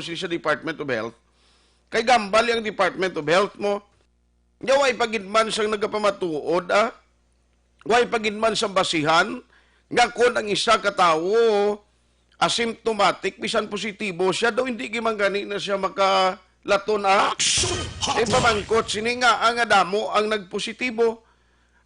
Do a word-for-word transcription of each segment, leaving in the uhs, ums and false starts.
sila sa Department of Health. Kay gambal ang Department of Health mo. Nga way pa gid man sang nagapamatuod, ah. Way pa gid man sang basihan nga kon ang isa ka tawo asymptomatic, bisan positibo siya, daw hindi gid man gani na siya makalaton, ah. Action Hotline. Ipamangkot sini nga ang damo ang nagpositibo.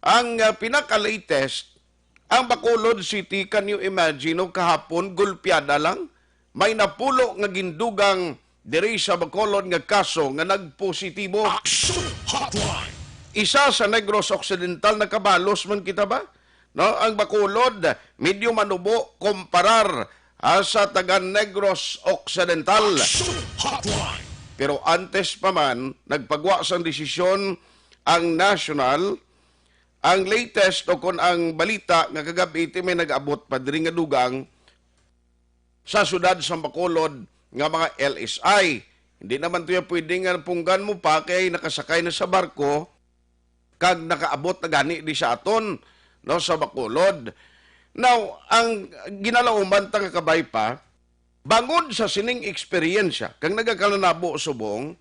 Ang, ah, pinaka-latest, ang Bacolod City, can you imagine, no? Kahapon, gulpiada lang, may napulo nga gindugang diri sa Bacolod nga kaso nga nagpositibo. Action Hotline. Isa sa Negros Occidental, nakabalos man kita ba? No, ang Bacolod medyo manubo kumparar, ah, sa taga Negros Occidental. Action Hotline. Pero antes pa man, nagpagwa sang desisyon ang national, ang latest o kon ang balita nga kagab-i ti may nag-abot pa diri nga dugang sa siyudad sa Bacolod nga mga L S I. Hindi naman to ya pwede nga punggan mo pa kay nakasakay na sa barko kag nakaabot na gani di sa aton, no, sa Bacolod. Now, ang ginalauman ta nga kabay pa, bangod sa sining eksperyensya kag nagakalanabo subong,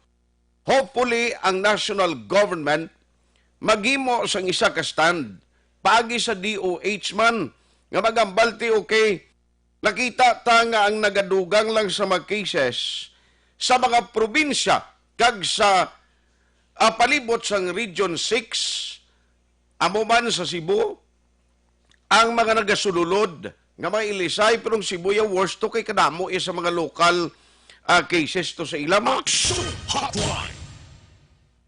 hopefully ang national government maghimo sang isa ka stand paagi sa D O H man nga magambal ti, okay, nakita ta nga ang nagadugang lang sa mga cases sa mga probinsya kag sa, ah, palibot sang Region six, amo man sa Cebu, ang mga nagasululod nga mga L S I, pero ang Cebu ya worst to kay kadamo ya sa mga local, ah, cases to sa ila mo. Action Hotline.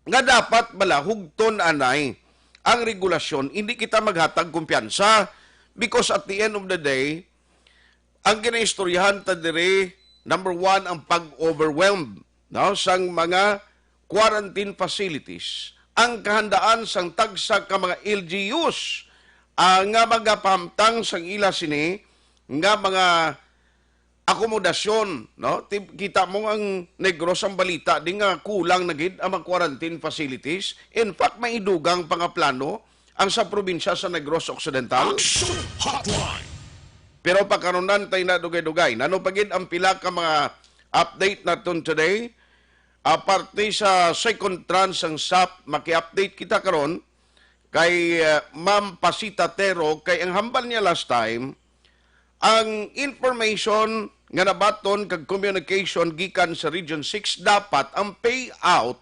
Nga dapat bala hugton anay ang regulasyon, hindi kita maghatag kumpiyansa because at the end of the day, ang ginaistoryahan ta diri, number one, ang pag-overwhelm, no, sang mga quarantine facilities, ang kahandaan sang tagsa ka mga L G Us, ah, nga magapahamtang sang ila sini nga mga akomodasyon, no? Ti-, kita mo ang Negros ang balita di nga kulang na gid ang mga quarantine facilities. In fact, may idugang pa nga plano ang sa probinsya sa Negros Occidental. Action Hotline. Pero pakarunan tay na dugay-dugay. Nano pa gid ang pila ka mga update naton today? Aparte sa second tranche sang sap, maki-update kita karon kay, uh, Ma'am Pasita Tero, kay ang hambal niya last time, ang information nga nabaton kag communication gikan sa Region six, dapat ang payout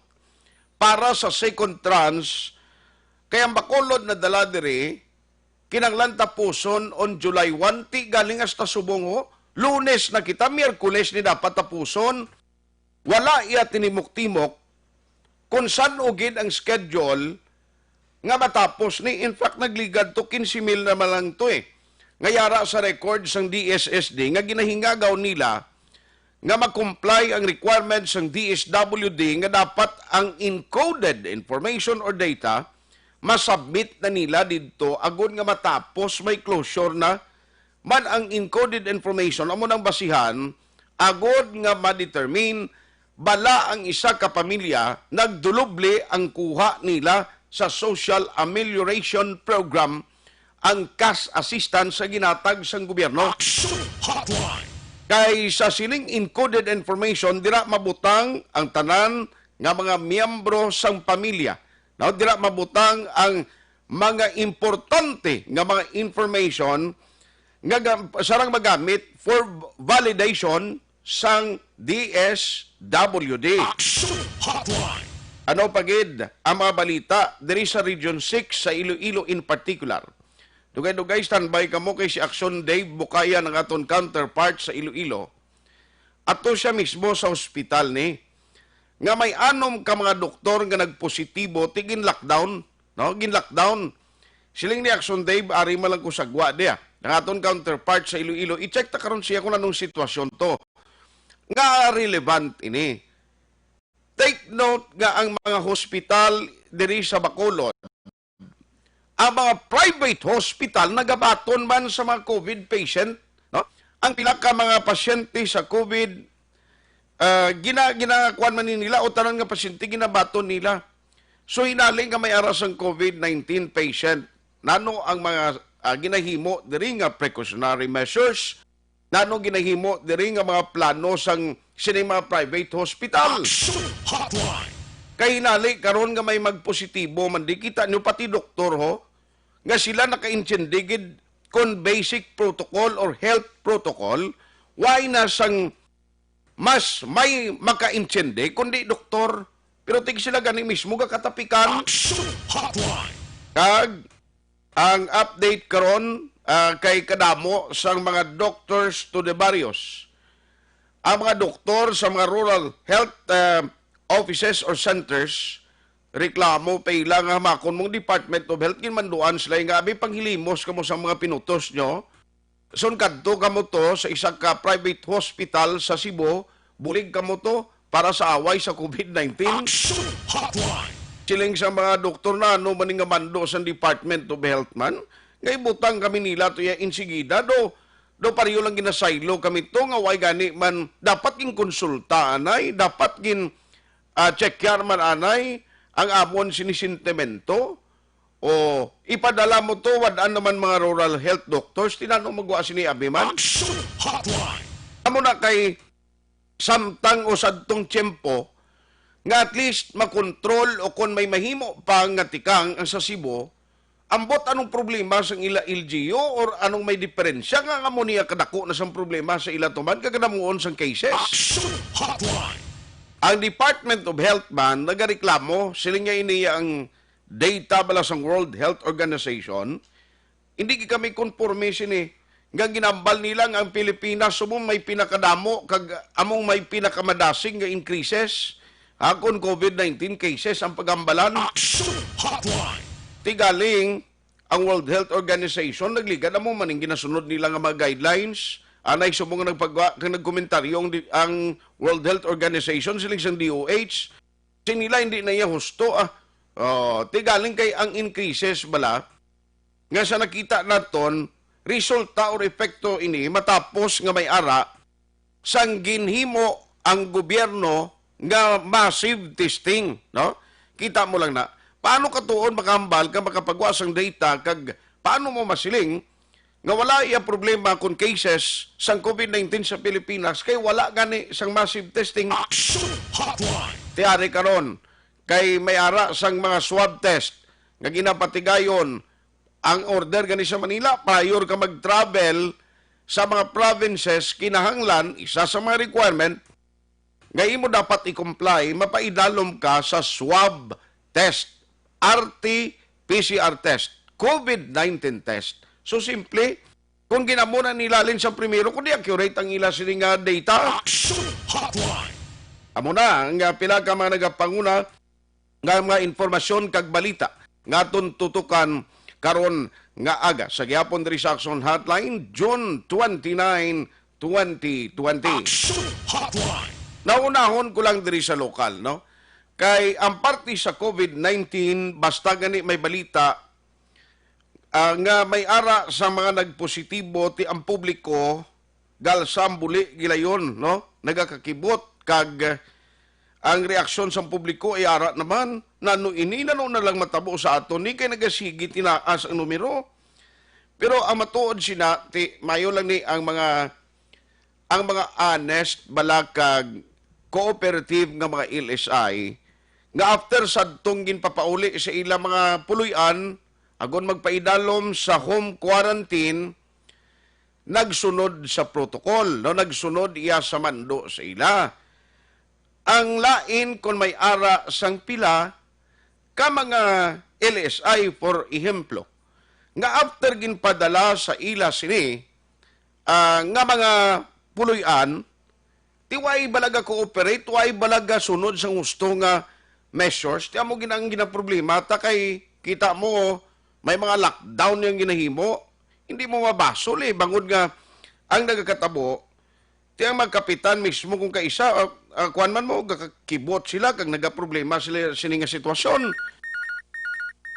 para sa second tranche kay ang Bacolod na dala diri, kinahanglan tapuson on July one, ti galing hasta subong, ho. Lunes na kita, Miyerkules ni dapat tapuson. Wala iya tinimok-timok kung san-o gid ang schedule nga matapos ni. In fact, nagligad to, quince mil na man lang to, eh. Nga yara sa record sang D S S D nga ginahingagaw nila nga ma-comply ang requirements sang D S W D nga dapat ang encoded information or data masubmit na nila didto agod nga matapos may closure na man ang encoded information. Amo nang basihan agod nga ma-determine bala ang isa ka pamilya nagduloble ang kuha nila sa Social Amelioration Program, ang cash assistance sa ginatag sang gobyerno. Action Hotline. Kay sa sining encoded information, dira mabutang ang tanan nga mga miyembro sang pamilya. Now, dira mabutang ang mga importante nga mga information nga ga-, sarang magamit for validation sang D S W D. Action Hotline. Ano pa gid ang mga balita diri sa Region six, sa Iloilo in particular? Dugay-dugay, standby kamo kay si Action Dave Bukayan, ang aton counterpart sa Iloilo. Ato siya mismo sa hospital ni, nga may anom ka mga doktor nga nagpositibo, ti gin-lockdown, no? Gin-lockdown. Siling ni Action Dave, ari man lang ko sagwa diya. Ang aton counterpart sa Iloilo, i-check ta karon siya kung anong sitwasyon to. Nga relevant ini. Take note nga ang mga hospital diri sa Bacolod, ang mga private hospital nagabaton man sa mga COVID patient, no? Ang pila ka mga pasyente sa COVID, ah, gina-, ginakuan man ni nila o tanan nga pasyente ginabaton nila. So, hinali nga may ara sang COVID nineteen patient, nano ang mga, ah, ginahimo diri nga precautionary measures? Nano ginahimo diri nga mga plano sang sini mga private hospital. Action Hotline. Kay hinali karon nga may magpositibo man di kita nyo pati doktor ho, nga sila nakaintindi gid kon basic protocol or health protocol, why na sang mas may makaintindi kundi doktor? Pero tig sila gani mismo gakatapikan. Action Hotline. Kag ang update karon, ah, kay kadamo sang mga doctors to the barrios. Ang mga doktor sa mga rural health, ah, offices or centers, reklamo pa ila nga hamakon mong Department of Health, ginmanduan sila nga abi panghilimos kamo sa mga pinutos nyo. Son kadto kamo to sa isa ka private hospital sa Cebu, bulig kamo to para sa away sa COVID nineteen. Action Hotline. Siling sa mga doktor na ano man nga mando sa Department of Health man, nga ibutang kami nila to ya insigida do, do pareho lang ginasaylo kami to nga way gani man dapat gin konsulta anay, dapat gin ah, checkar man anay ang amon sinisentimento. O ipadala mo to, wad-an naman mga rural health doctors, tinano magwa sini abi man. Action Hotline. Amo na kay samtang o sadtong tiyempo nga at least makontrol o kon may mahimo pa nga tikang ang sa Cebu, ambot anong problema sang ila L G U or anong may diferensya nga amo niya kadako na sang problema sa ila tuman kag kadamuon sang cases? Action Hotline. Ang Department of Health man nagareklamo, siling nga ini ang data bala sang World Health Organization, hindi gid kami konforme sini nga ginambal nila nga ang Pilipinas subong may pinakadamo kag among may pinakamadasig nga increases, ha, kon COVID nineteen cases ang pagambalan. Action Hotline. Tigaling ang World Health Organization nagligad amo man ang ginasunod nila nga mga guidelines. Anay subong nga nagpagwa kag nagkomentaryo ang, di- ang World Health Organization siling sang D O H. Sing nila hindi na iya husto, ah. Oh, tigaling kay ang increases bala nga sa nakita naton, resulta or epekto ini matapos nga may ara sang ginhimo ang gobyerno nga massive testing, no? Kita mo lang na. Paano ka tuon makahambal ka makapagwa sang data kag paano mo masiling nga wala iya problema kon cases sang COVID nineteen sa Pilipinas kay wala gani sang massive testing? Action Hotline. Tiari karon kay may ara sang mga swab test nga ginapatigayon ang order gani sa Manila, prior ka mag-travel sa mga provinces, kinahanglan isa sa mga requirement nga imo dapat i-comply, mapaidalom ka sa swab test, R T P C R test, COVID nineteen test. So simple, kung ginamo na nila halin sa primero, kundi accurate ang ila sini nga data. Action Hotline. Amo na ang, ah, pila ka mga nagapanguna nga mga impormasyon kag balita nga aton tutukan karon nga aga. Sa gihapon diri sa Action Hotline, June twenty-nine, twenty twenty. Action Hotline. Naunahon ko lang diri sa lokal, no? Kay ang parte sa COVID nineteen, basta gani may balita, ah, nga may ara sa mga nagpositibo ti ang publiko, galsam buli gilayon, no? Nagakakibot kag, eh, ang reaksyon sang publiko ay ara naman, nano ini, nano na lang matabo sa aton ni kay nagasigi tinaas ang numero. Pero ang matuod sina, ti, mayo lang ni ang mga ang mga honest bala kag cooperative nga mga L S I nga after sadtong ginpapauli sa ila mga puloy-an agon magpaidalom sa home quarantine, nagsunod sa protocol, no? Nagsunod iya sa mando sa ila. Ang lain kon may ara sang pila ka mga L S I, for ehemplo, nga after ginpadala sa ila sini, ah, nga mga puloy-an, ti way balaga cooperate, way balaga sunod sa gusto nga measures, ti amo gina-, ang ginaproblema ta kay kita mo may mga lockdown yang ginahimo, hindi mo mabasol eh, bangod nga ang nagakatabo, ti ang mga kapitan mismo kung kaisa, ah, ah, kuwan man mo, gakakibot sila kag nagaproblema sila sini nga sitwasyon.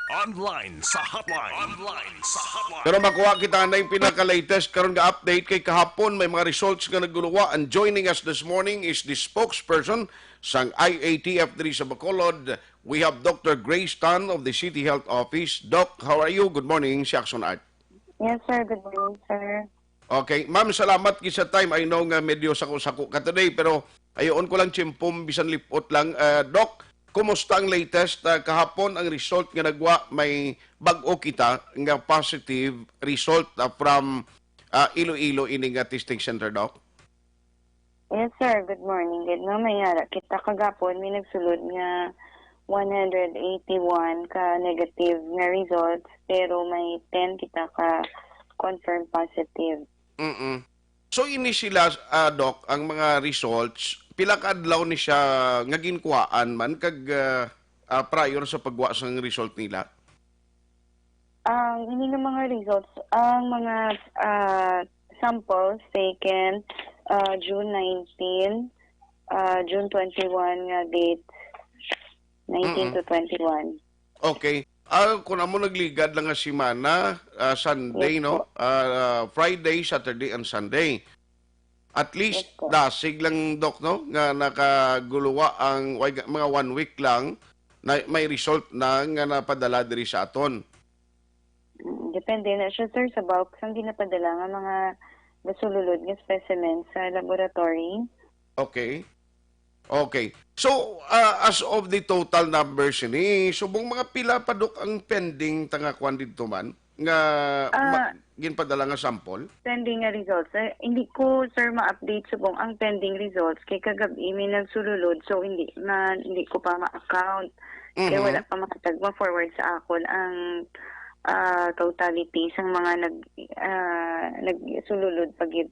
Online sa hotline. Online sa hotline. Pero makuha kita na yung pinaka-latest karon nga update kay kahapon may mga results nga naguluwa. And joining us this morning is the spokesperson sang I A T F diri sa Bacolod. We have Doctor Grace Tan of the City Health Office. Doc, how are you? Good morning, si Action Art. Yes, sir. Good morning, sir. Okay. Ma'am, salamat gid sa time. I know nga medyo sako-sako ka today, pero Ayoon ko lang, Chimpom, bisan lipot lang. Ah, Doc, kumusta ang latest? Ah, kahapon ang result nga nagwa, may bag-o kita nga positive result, ah, from, ah, Iloilo, ini nga testing center, Doc? Yes, sir. Good morning. Gid no, may ara kita kagapon, may nagsulod nga one hundred eighty-one ka negative nga results, pero may ten kita ka confirmed positive. Mm. So, ini sila, ah, Doc, ang mga results, pila ka adlaw ni siya nga ginkuhaan man kag, ah, ah, prior sa pagwa sang result nila? Ang ini nga mga results, ang mga, ah, samples taken, ah, June nineteen, ah, June twenty-one nga date, nineteen Mm-mm. to twenty-one. Okay. Ah, kung amo nagligad lang nga semana, ah, Sunday, Yes no? po. Ah, Friday, Saturday, and Sunday. At least, Yes po. dasig lang, Doc, no? Nga nakaguluwa ang, way-, mga one week lang, na may result na nga napadala diri sa aton. Mm, depende na siya, sir, sa bulk sang ginapadala nga mga nasululod nga specimen sa laboratory. Okay. Okay. So, ah, as of the total numbers ini, subong mga pila pa, Doc, ang pending ta nga kwan didto man nga Ah. ma-, ginpadala nga sample? Pending nga results. Eh, hindi ko, sir, ma-update subong ang pending results kay kagab-i may nagsululod, so hindi man, hindi ko pa ma-account. Kay Mhm. Wala pa makatag ma-forward sa akon ang, ah, totality sang mga nag, ah, nagsululod pa gid.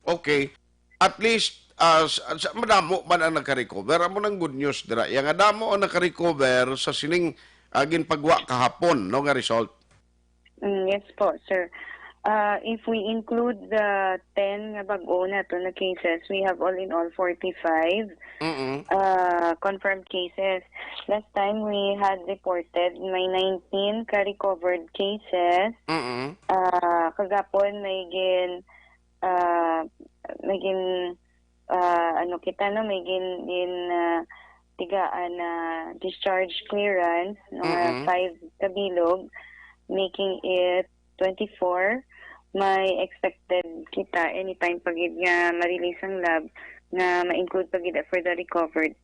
Okay. At least, ah, sa, sa, madamo man ang nakarecover. Amo nang good news dira. Yang nga damo ang nakarecover sa sining, ah, ginpagwa kahapon, no, nga result. Mm, yes po, sir. Uh, if we include the ten nga bag-o nato na cases, we have all in all forty-five Mm-mm. uh, confirmed cases. Last time we had reported may nineteen ka recovered cases. Mm-mm. Uh, kagapon may gin uh, may gin uh, ano kita, no, may gin gin uh, tigaan na discharge clearance, mga Mm-mm. five kabilog, making it twenty-four. May expected kita anytime pa gid nga ma-release ang lab nga ma-include pa gid for the recovered.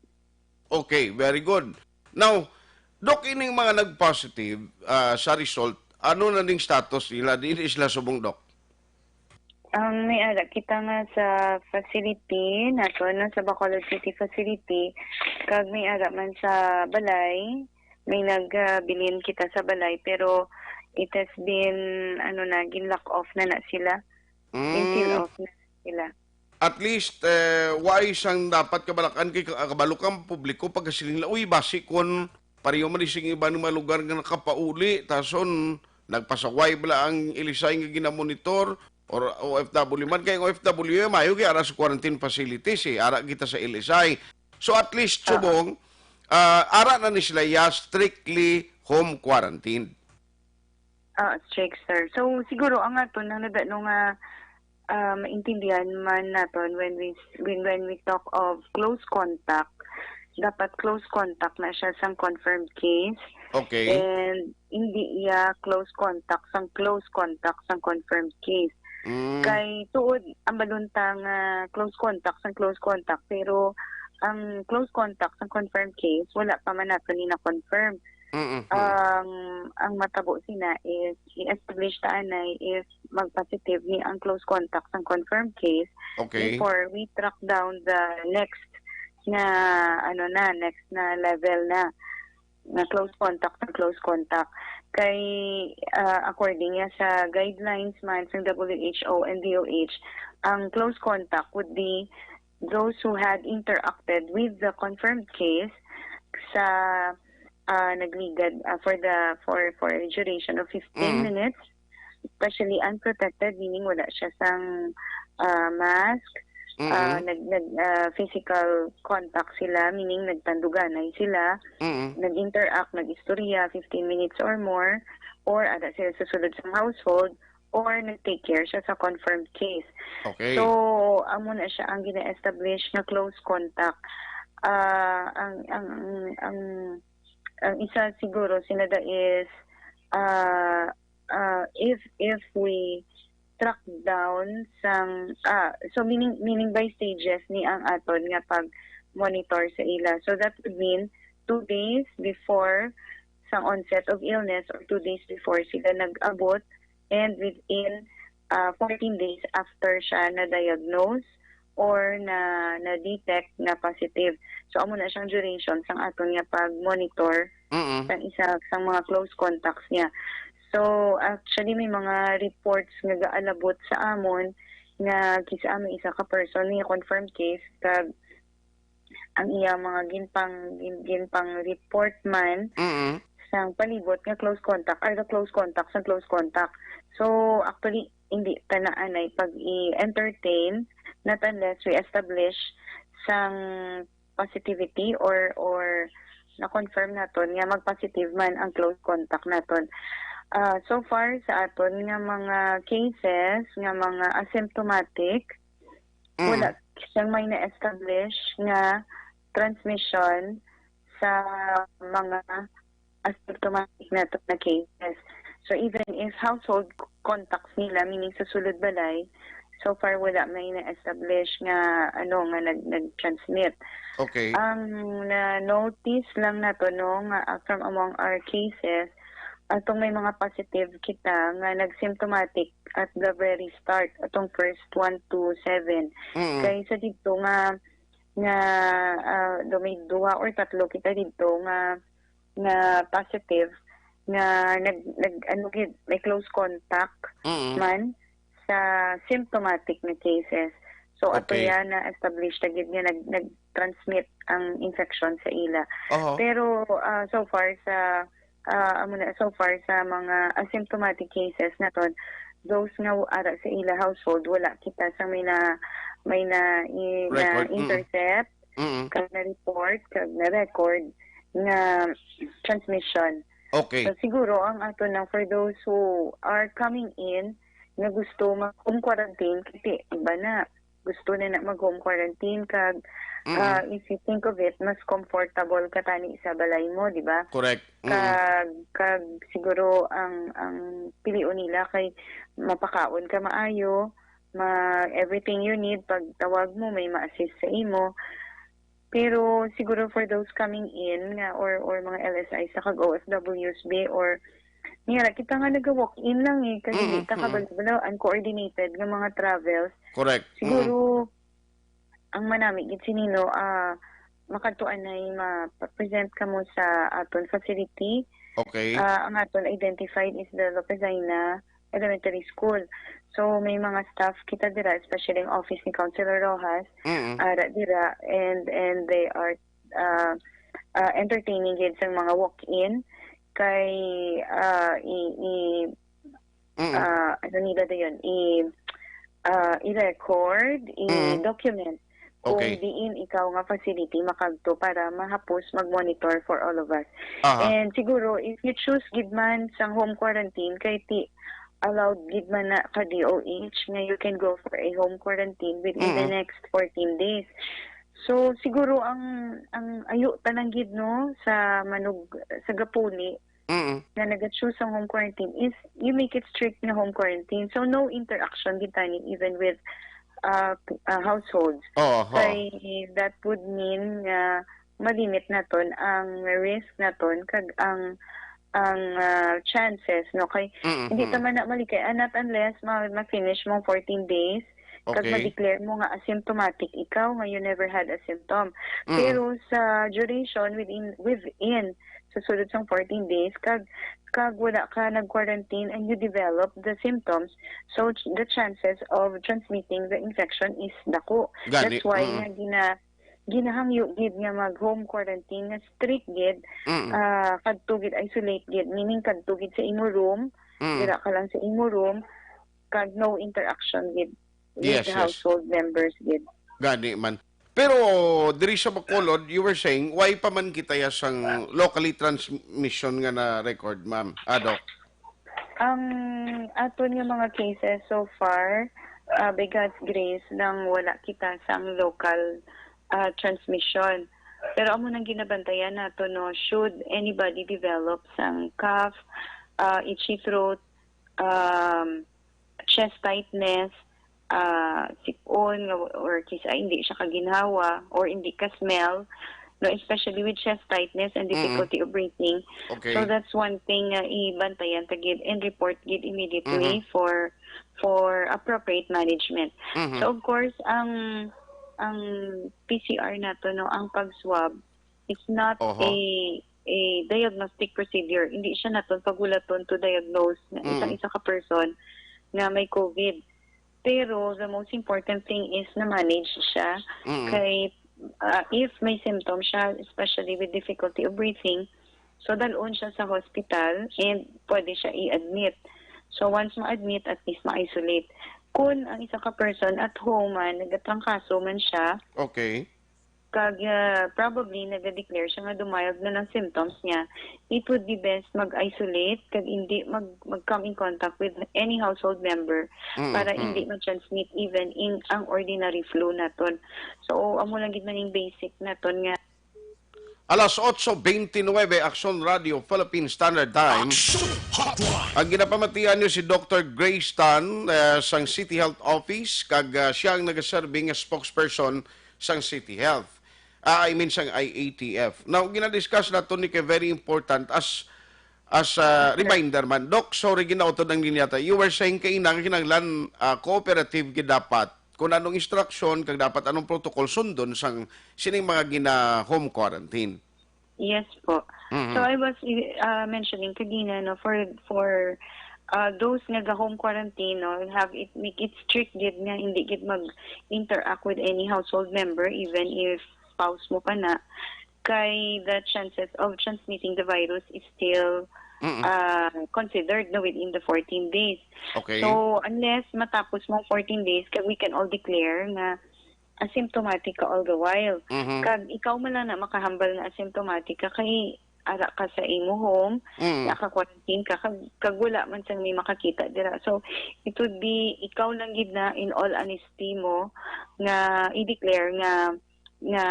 Okay, very good. Now, Doc, ining mga nag-positive, ah, sa result, ano na ning status nila? Diin sila subong, Doc? Ang may ara kita nga sa facility nato, no, sa Bacolod City facility, kag may ara man sa balay, may nagabilin kita sa balay, pero it has been, ano na, gin-lock off na na sila. Gin-seal Mm, off na sila. at least, eh, why sang dapat kabalakan kay ka-, kabalo kang publiko pagkasiling nila, "Uy, basi kon pareho man ni sing iban nga mga lugar nga nakapauli, tason nagpasaway bala ang Ilisay nga ginamonitor, or O F W man, kay ang O F W mayo kay ara sa quarantine facilities, eh, ara kita sa Ilisay." So at least, Ah. Subong, ah, ara na ni sila ya strictly home quarantine. Ah, strict, sir. So, siguro ang aton nang nadano nga, ah, maintindihan man naton when we, when, when we talk of close contact, dapat close contact na siya sang confirmed case. Okay. And hindi iya close contact sang close contact sang confirmed case. Mm. Kay tuod ang balunta nga close contact sang close contact, pero ang close contact sang confirmed case, wala pa man nato ni na-confirm. Mm-mm. Ang, ang matabo sina is i-establish ta anay if mag-positive ni ang close contact sang confirmed case Okay. before we track down the next na, ano na, next na level na, na close contact sa close contact. Kay, ah, according ya sa guidelines man sang W H O and D O H, ang close contact would be those who had interacted with the confirmed case sa, ah, nagligad, ah, for the, for, for a duration of fifteen Mm. minutes, especially unprotected, meaning wala siya sang, ah, mask, ah, Mm-mm. nag, nag, ah, physical contact sila, meaning nagtanduganay sila, Mm-mm. nag-interact, nag-istorya fifteen minutes or more, or ada sila sa sulod sang household, or nag-take care siya sa confirmed case. Okay. So, amo na siya ang gina-establish nga close contact. Ah, ang, ang, ang, ang isa siguro, Sinada, is, ah, ah, if, if we track down sang, ah, so meaning, meaning by stages ni ang aton nga pag-monitor sa ila. So that would mean two days before sang onset of illness or two days before sila nag-abot, and within, ah, fourteen days after siya na-diagnose or na, na-detect nga positive. So, amo na siyang duration sang aton nga pag-monitor Mm-mm. sang isa sang mga close contacts niya. So, actually, may mga reports nga gaalabot sa amon nga kisa may isa ka person nga confirmed case, kag ang iya mga ginpang-, gin-, ginpang-report man Mm-mm. sang palibot nga close contact, are the close contact sang close contact. So, actually, hindi ta na anay pag-i-entertain, not unless we establish sang positivity or, or na-confirm naton nga mag-positive man ang close contact naton. Ah, so far sa aton nga mga cases nga mga asymptomatic, Mm. wala siyang may na-establish nga transmission sa mga asymptomatic nato na cases. So, even if household contacts nila, meaning sa sulod balay, so far wala may na-establish nga, ano, nga nag-, nag-transmit. Okay. Ang na-notice lang nato, no, nga, ah, from among our cases, atong may mga positive kita nga nag-symptomatic at the very start, atong first one to seven. Mm. Kay sa dito nga, nga, ah, do may duha or tatlo kita dito nga, nga positive, nga nag-, nag-, ano gid, may close contact Mm. man sa symptomatic nga cases. So, ato Okay. yan na-establish na gid nga nag-, nag-transmit ang infection sa ila. Oho. Pero, ah, so far sa, ah, amo na, so far sa mga asymptomatic cases naton, those nga ara sa ila household, wala kita sa may na, may na, i-, Record, mm. na-intercept, Mm. kag na-report, kag na-record nga transmission. Okay. So, siguro ang ato na for those who are coming in nga gusto mag-home quarantine, kasi iba na, gusto na na mag-home quarantine, kag, Mm. ah, if you think of it, mas comfortable ka tani sa balay mo, di ba? Correct. Mm. Kag, kag siguro ang, ang pilion nila kay mapakaon ka maayo, ma-, everything you need, pag tawag mo, may ma-assist sa imo. Pero siguro for those coming in nga, or, or mga L S I sa kag O F Ws, be, or niya, kita nga naga-walk-in lang eh, kay Mm, hindi ta mm. kabalo-balo, uncoordinated nga mga travels. Correct. Siguro, Mm. ang manami gid sini, no, ah, makadto anay ma-present kamo sa aton facility. Okay. Ah, ang aton identified is the Lopezina Elementary School. So, may mga staff kita dira, especially ang office ni Councilor Rojas, Mm. ara dira, and, and they are, ah, ah, entertaining gid sa mga walk-in. Kay, ah, i-, i-, Mm. ah, ano nila dayon? I-, ah, i-record, Mm. i-document kung Okay. diin ikaw nga facility makadto para mahapos mag-monitor for all of us. Aha. And siguro, if you choose gid man sang home quarantine, kay ti allowed gid man na ka D O H nga you can go for a home quarantine within the Mm. next fourteen days. So, siguro ang, ang ayo ta lang gid, no, sa manug-, sa gapuli, Mm. nga naga-choose ang home quarantine is you make it strict nga home quarantine. So, no interaction gid tani even with, uh, uh, households. Oo, oo. Kay that would mean nga malimit naton ang risk naton kag ang, ang, uh, chances, no? Kay Mm, hindi mm. ta man na malikay, ah, not unless ma-, ma-finish mo fourteen days, kag Okay. ma-declare mo nga asymptomatic ikaw, nga you never had a symptom. Mm. Pero sa duration within, within, sa sulod sang fourteen days, kag, kag wala ka nag-quarantine and you develop the symptoms, so ch-, the chances of transmitting the infection is dako. Gani, That's why mm. nga gina-, ginahangyo gid nga mag-home quarantine nga strict gid, Mm. ah, kadto gid, isolate gid, meaning kadto gid sa imo room, Mm. dira ka lang sa imo room, kag no interaction gid with Yes, the yes. household members gid. Gani man. Pero diri sa Bacolod, you were saying, why pa man kita ya sang locally transmission nga na-record, ma'am? Ah, Doc? Ang aton nga mga cases so far, ah, by God's grace, nang wala kita sang local, ah, transmission. Pero amo nang ginabantayan nato, no, should anybody develop sang cough, ah, itchy throat, um, chest tightness, ah, sipon, nga, or kis-, ay, hindi siya kaginhawa, or hindi ka-smell, no, especially with chest tightness and Mm. difficulty of breathing. Okay. So that's one thing nga ibantayan ta gid and report gid immediately Mhm. for for appropriate management. Mhm. So of course, ang ang P C R nato, no, ang pag-swab is not Oho. a a diagnostic procedure. Hindi siya naton pagulaton to diagnose na Mm. isa-isa ka person nga may COVID. Pero the most important thing is na manage siya. Mm. Kay ah, if may symptoms siya, especially with difficulty of breathing, so dalon siya sa hospital and pwede siya i-admit. So once ma-admit, at least ma-isolate. Kung ang isa ka person at home man, nagatrangkaso man siya, Okay. kag ah, probably naga-declare siya nga dumayag na ng symptoms niya, it would be best mag-isolate kag hindi mag, mag-come in contact with any household member Mm, para mm. hindi ma-transmit even in ang ordinary flu naton. So amo lang gid man yung basic naton nga Alas otso bentynwebe, Aksyon Radio Philippine Standard Time. Aksyon Hotline. Ang ginapamatian niyo si Doctor Grace Tan, eh, sang City Health Office, kag ah, siya ang nagaserbi nga spokesperson sang City Health. Ah, I mean, sang I A T F. Now, ginadiscuss nato ni kay very important as as a reminder man. Doc, sorry, ginautod ang linya ta. You were saying kaina nga kinahanglan ah, cooperative gid dapat kung anong instruction kag dapat anong protocol sundon sang sining mga gina home quarantine. Yes po. Mhm. So I was uh, mentioning kagina, no, for for uh, those nga ga home quarantine, no, have it, make it strict gid nga hindi gid mag interact with any household member, even if spouse mo pa na, kay the chances of transmitting the virus is still Mm-mm. uh, considered, no, within the fourteen days. Okay. So unless matapos mo fourteen days, kag we can all declare nga asymptomatic ka all the while. Mhm. Kag ikaw man lang na makahambal nga asymptomatic ka, kay ara ka sa imo home, Mm. naka-quarantine ka, kag, kag wala man sang may makakita dira. So it would be ikaw lang gid na, in all honesty mo, nga i-declare nga nga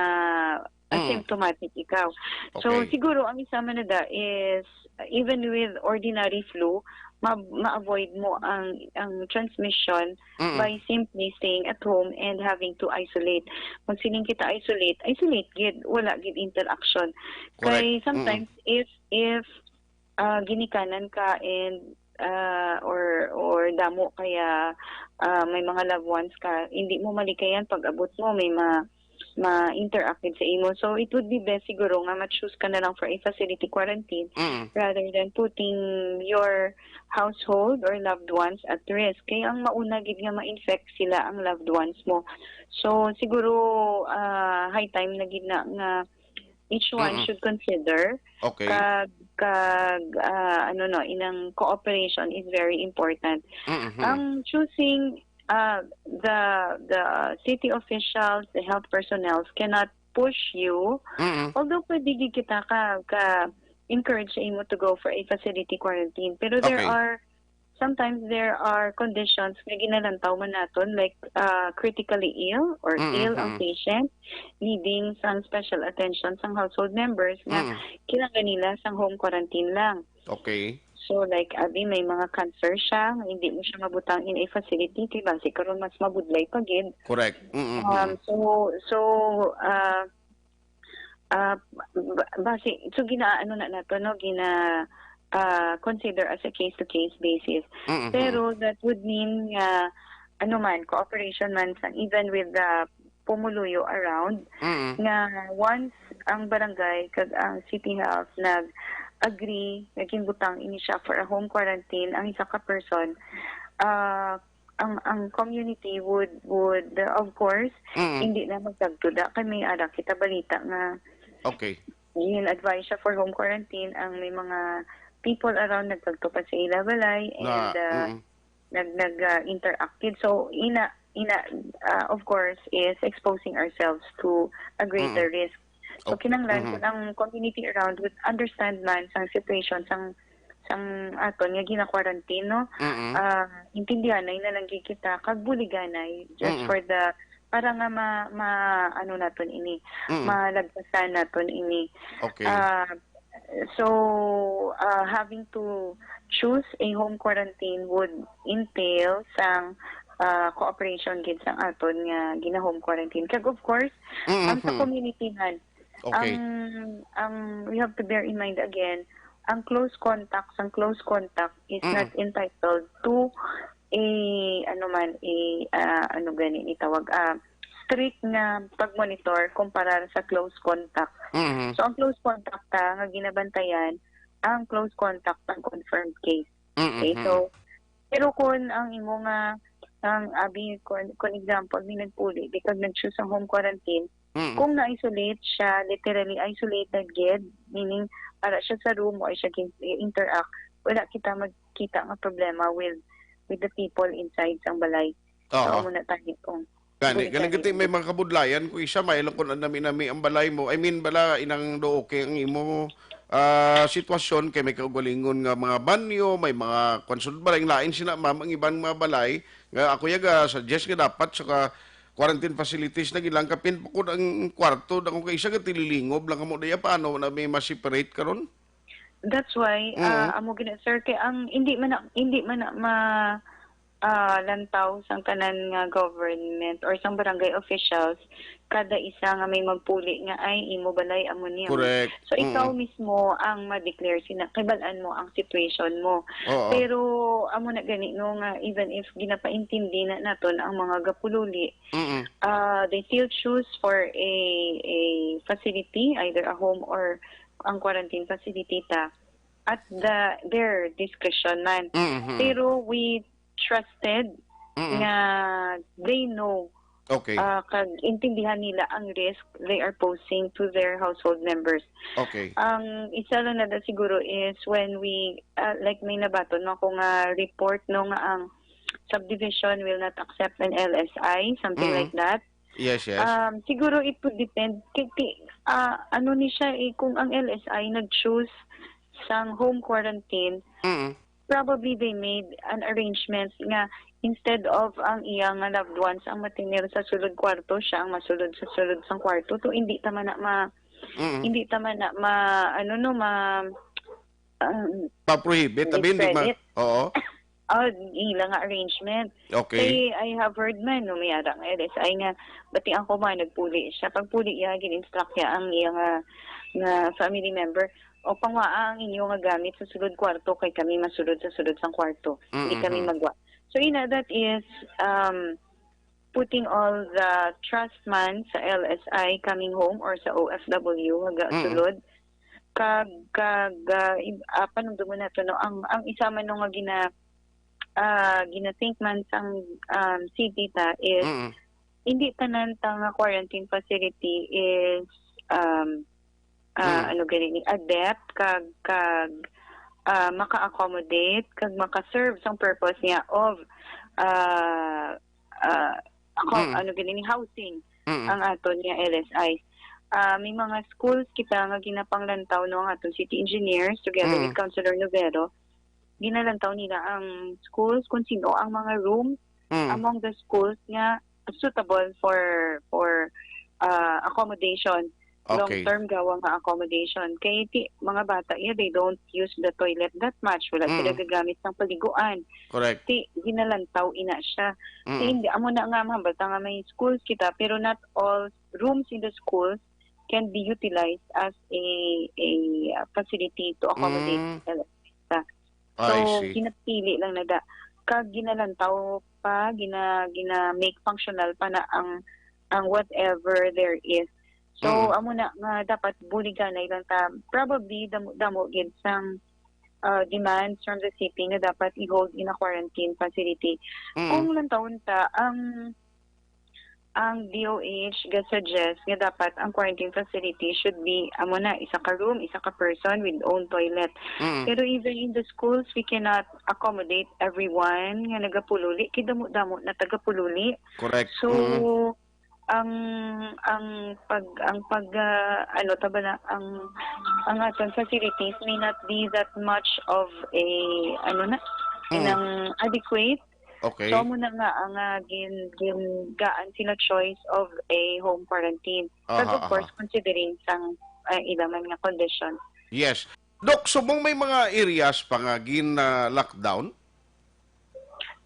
Mm. asymptomatic ikaw. So Okay. siguro ang isa man na da is, even with ordinary flu, ma- ma-avoid mo ang ang transmission Mm. by simply staying at home and having to isolate. Magsiling kita isolate, isolate gid, wala gid interaction. Kay Correct. Sometimes if if ah, ginikanan ka and ah, or or damo kaya ah, may mga loved ones ka, hindi mo malikayan pag abot mo, may ma ma-interact gid sa imo. So it would be best siguro nga ma-choose ka na lang for a facility quarantine Mm. rather than putting your household or loved ones at risk. Kay ang mauna gid nga ma-infect sila ang loved ones mo. So siguro ah, high time na gid na nga each one Mm-mm. should consider Okay. kag kag ah, ano, no, inang cooperation is very important. Mm-hmm. Ang choosing uh, the the city officials, the health personnel cannot push you. Mm-mm. Although pwede gid kita ka ka encourage sa imo to go for a facility quarantine, pero there Okay. are sometimes there are conditions nga ginalantaw man naton, like uh, critically ill or Mm-hmm. ill ang patient, needing sang special attention sang household members nga Mm. kinahanglan nila sang home quarantine lang. Okay. So like abi, may mga cancer siya nga hindi mo siya mabutang in a facility kay basi karon mas mabudlay pa gid. Correct. Mm-mm. Um, so so uh, uh, ba- basi so ginaano na nato, no, gina uh, consider as a case to case basis. Mm-mm. Pero that would mean nga ano man, cooperation man sa, even with the pumuluyo around, Mm-mm. nga once ang barangay kag ang city health nag-agree nga ginbutang ini siya for a home quarantine ang isa ka person, ah, ang ang community would would uh, of course Mm-mm. hindi na magtagto da kay may ara kita balita nga Okay. gin-advise siya for home quarantine ang may mga people around nagtagto pa sa ila balay and Na, uh, mm-mm. nag nag uh, interact gid. So ina ina uh, of course is exposing ourselves to a greater risk. So Okay. kinahanglan Mhm. kung ang community around would understand man sang situation sang sang aton nga gina-quarantine, no? Mm-mm. Ah, intindihanay na lang gid kita kag buliganay just Mm-mm. for the para nga ma, ma ano naton ini, Mm. malagpasan naton ini. Okay. Ah, So, uh, having to choose a home quarantine would entail sang uh, cooperation gid sang aton nga gina-home quarantine. Kag of course, ang sa Mm-hmm. community man, Okay. ang, ang we have to bear in mind again, ang close contacts, ang close contact is Mm-mm. not entitled to a, ano man, a, ah, ano gani ni tawag, ah, strict nga pag-monitor kumpara sa close contact. Mm-hmm. So, ang close contact ta nga ginabantayan, ang close contact ng confirmed case. Mm-hmm. Okay, so, pero kung ang imo nga, ang abi, kung, kung example, may nagpuli, di kag nag-choose ang home quarantine, Mm-hmm. kung na-isolate siya, literally isolated gid, meaning para siya sa room o siya gin-, interact, wala kita magkita nga problema with with the people inside sang balay. Oo. So, amo na tayo kung Gani, galing gani. Gati may mga kabudlayan ko isa, may lang kung nami-nami ang balay mo. I mean, bala, inang do okay ang imo ah, sitwasyon kay may kaugalingon nga mga banyo, may mga konsod balay, lain sila, ma'am, ang iban mga balay nga ako yaga suggest nga dapat sa ka quarantine facilities na ilang kapin pukod ang kwarto na kung kaisa ka tililingob lang kamo daya paano na may ma-separate karon? That's why, Oo. ah, amo gina, sir, kay ang hindi man na, hindi man na ma, ah, lantaw sang tanan nga government or sang barangay officials, kada isa nga may magpuli nga, "Ay, imo balay, amo ni, amo." Correct. So, ikaw Mm. mismo ang ma-declare sina, kay bal-an mo ang situation mo. Oo. Pero, amo na gani, no, nga even if ginapaintindi na naton ang mga gapululi, Mm. ah, they still choose for a, a facility, either a home or ang quarantine facility ta, at the, their discretion man. Mm-hmm. Pero we trusted Mm-mm. nga they know, Okay. ah, kag intindihan nila ang risk they are posing to their household members. Okay. Ang isa lang na da siguro is when we, ah, like, may nabaton mo ako nga report, no, nga ang subdivision will not accept an L S I, something Mm. like that. Yes, yes. Um, siguro it would depend. Kay, ti-, ah, ano ni siya, eh, kung ang L S I nag-choose sang home quarantine, Mm. probably they made an arrangement nga instead of ang iya nga loved ones ang matinir sa sulod kwarto, siya ang masulod sa sulod sang kwarto. To, hindi ta man na ma-, Mm. hindi ta man na ma-, ano, no, ma-, um, Pa-prohibit, hindi abi, hindi ma-, credit. Oo. Oh, ila nga arrangement. Okay. Kay I have heard man, no, may ara nga L S I nga, bati ang kuma, nagpuli siya. Pagpuli iya, gin-instruct niya ang iya nga, nga family member, "O, pangwaa ang inyo nga gamit sa sulod kwarto, kay kami masulod sa sulod sang kwarto. Hindi kami Mm-hmm. magwa." So, ina, that is, um, putting all the trust man sa L S I coming home or sa O F W nga Mm-mm. gasulod. Kag, kag, ah, ib-, ah, panumdumon nato, no, ang, ang isa man, no, nga gina-, ah, gina-think man sang, um, city ta is Mm-mm. hindi tanan ta nga quarantine facility is, um, ah, Mm. ano gani ni, adept kag, kag, ah, maka-accommodate kag maka-serve sang purpose niya of, ah, ah, accom-, Mm. ano gani ni, housing Mm. ang aton nga L S I. Ah, may mga schools kita nga ginapanglantaw, no, ang aton city engineers together Mm. with Councilor Novero. Ginalantaw nila ang schools kung sino ang mga rooms Mm. among the schools nga suitable for, for, ah, accommodation, Okay. long-term gawa nga accommodation. Kay ti, mga bata, yeah, they don't use the toilet that much. Wala sila Mm. gagamit ng paliguan. Correct. Ti, ginalantaw ina siya. Ti, Mm. hindi, amo na nga, mahambal ta nga may schools kita, pero not all rooms in the schools can be utilized as a, a, uh, facility to accommodate Mm. the I So, see. ginapili lang na da. Kag ginalantaw pa, gina-, gina-make functional pa na ang, ang whatever there is. So, Mm. amo na nga dapat buliganay lang ta. Probably, damo, damo gid sang, uh, demands from the city nga dapat i-hold in a quarantine facility. Mm. Kung lantawon ta, ang, ang D O H ga-suggest nga dapat ang quarantine facility should be, amo na, isa ka room, isa ka person with own toilet. Mm. Pero even in the schools, we cannot accommodate everyone nga nagapululi. Kay damo-damo na tagapululi. Correct. So, Mm. ang, ang pag, ang pag, ah, ano, taba na, ang, ang aton facilities may not be that much of a, ano na, Mm. inang adequate. Okay. So, amo na nga ang, ah, gin-, gin-, gaan sila choice of a home quarantine. But Aha, of course, aha. considering sang, ah, ila man nga condition. Yes. Doc, subong may mga areas pa nga gin-lockdown?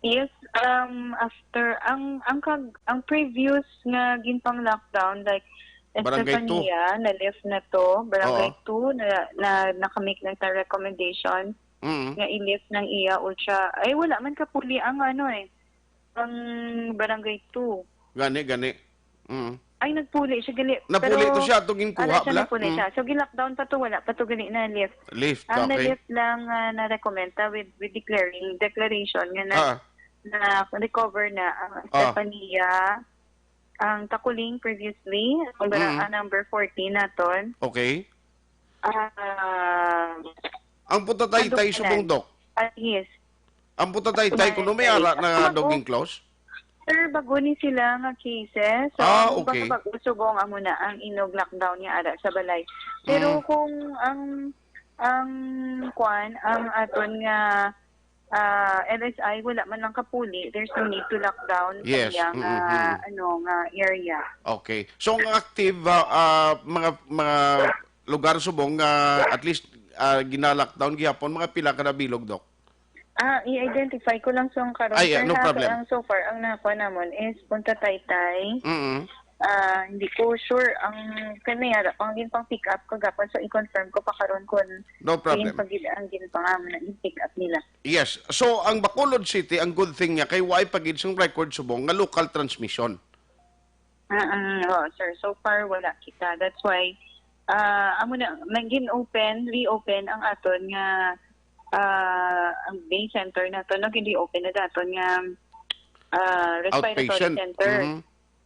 Yes, um, after ang ang kag ang previous nga ginpang-lockdown, like Barangay two. Estefania, na-lift na to. Barangay two na, na nakamake na sa recommendation Mm. nga i-lift ng iya ultra. Ay, wala man kapuli ang ano eh, ang Barangay two. Gani, gani. Mm. Ay, nagpuli siya gali. Napuli Pero to siya, atong ginkuha, Ala siya, bala? Napuli Mm. siya. So, gi-lockdown pa to, wala pa to gali na-lift. Lift, Ang okay. na-lift lang uh, na-recommend ta with, with declaring, declaration nga na, Ah, na recover na ang Ah. Estefania, ang Takuling previously, ang, bara, Mm. ang number fourteen naton. Okay. Ah, Ang Punta Taytay Ano subong, yan? Doc. Ah, yes. Ang Punta Taytay, kuno may ara na Tama po. dog enclosed? Sir, bago ni sila nga cases. So, Ah, ang okay. Bago subong amo na ang inog lockdown niya ara sa balay. Pero Mm. kung ang ang kwan, ang aton nga ah, L S I, wala man lang kapuli, there's no need to lockdown Yes. sa iyang Mm, ah, mm. ano nga area. Okay. So, ang active ah, ah, mga mga lugar subong nga at least ah, gina-lockdown gihapon, mga pila ka na bilog, Doc? Ah, i-identify ko lang sa karon, Ay, ah, sir, no ha? problem. Ang so far ang nakuha namon is Punta Taytay. Mm. Ah, hindi ko sure ang kaniyara pang pang pick up kagapon, so i-confirm ko pa karon kung No problem. Pagid ang ginpangamo na pick up nila. Yes. So, ang Bacolod City, ang good thing niya, kay why pa gid siyang record subong nga local transmission. Ah, ah, oo, sir. So far, wala kita. That's why, ah, amo na, naging open, reopen ang aton nga, ah, ang day center nato, no? Gin-reopen na daton nga ah, respiratory Outpatient. center, Mhm.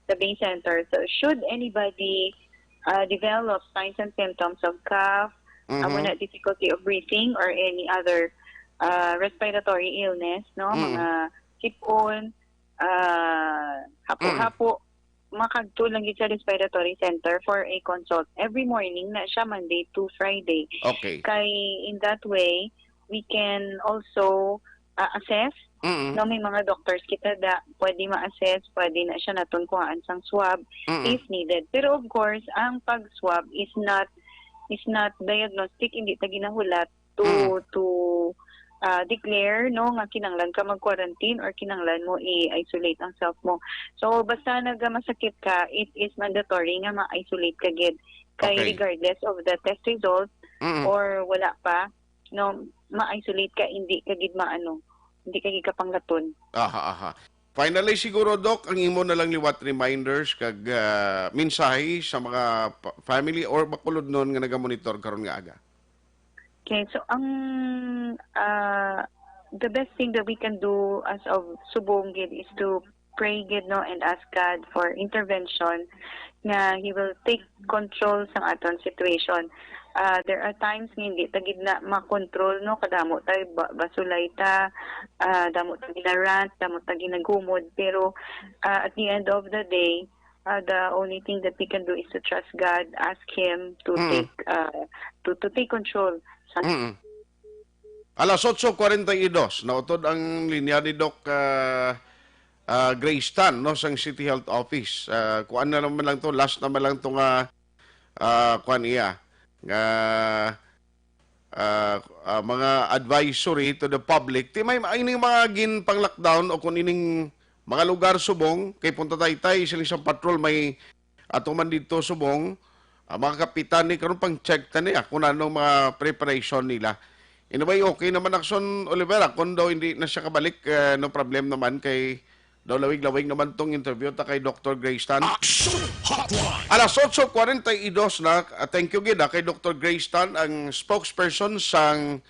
The Bay Center. So, should anybody uh, develop signs and symptoms of cough, Mhm. amo na difficulty of breathing or any other uh, respiratory illness, no? Mm. Mga sipon, uh, hapo-hapo, makadto lang gid sa respiratory center for a consult. Every morning na siya, Monday to Friday. Okay. Kay in that way, we can also uh, assess. Mm. No, may mga doctors kita da, pwede ma-assess, pwede na siya naton kuhaan sang swab Mm. if needed. Pero of course, ang pag-swab is not is not diagnostic, hindi ta ginahulat to Mm. to uh, declare, no, nga kinanglan ka mag-quarantine or kinanglan mo i-isolate ang self mo. So basta nagamasakit ka, it is mandatory nga ma-isolate ka gid. Kay Okay. Regardless of the test result Mm. or wala pa, no, ma-isolate ka, hindi ka gid maano, hindi ka gid kapanglaton. Aha, aha. Finally, siguro, Doc, ang imo na lang liwat reminders kag ah, mensahe sa mga pa- family or Bacolodnon nga nagamonitor karon nga aga. Okay, so ang uh, the best thing that we can do as of subong gid is to pray gid, no, and ask God for intervention nga He will take control sa aton situation. Uh, there are times nga hindi ta gid na makontrol, no, kadamo ta ba- basulay ta, uh, damo ta ginarant, damo ta ginagumod, pero uh, at the end of the day, uh, the only thing that we can do is to trust God, ask Him to Mm. take uh, to to take control sa Mm. Alas otso cuarenta y dos, nautod ang linya ni Doc ah, ah, Grace Tan, no, sang City Health Office. Ah, kuan na naman lang to, last naman lang to nga ah, kuan iya nga ah, ah, mga advisory to the public. Ti may, may mga gin pang lockdown o kung ining mga lugar subong kay Punta Taytay, sila sa patrol may ato man dito subong, ah, mga kapitan ni karon pang check ta ni ako na nung mga preparation nila. Anyway, okay naman Action Olivera, kung daw hindi na siya kabalik, eh, no problem naman kay daw lawig-lawig naman tong interview ta kay Doctor Grace Tan. Action Hotline. Alas otso cuarenta y dos na, ah, thank you gid ah, kay Doctor Grace Tan, ang spokesperson sang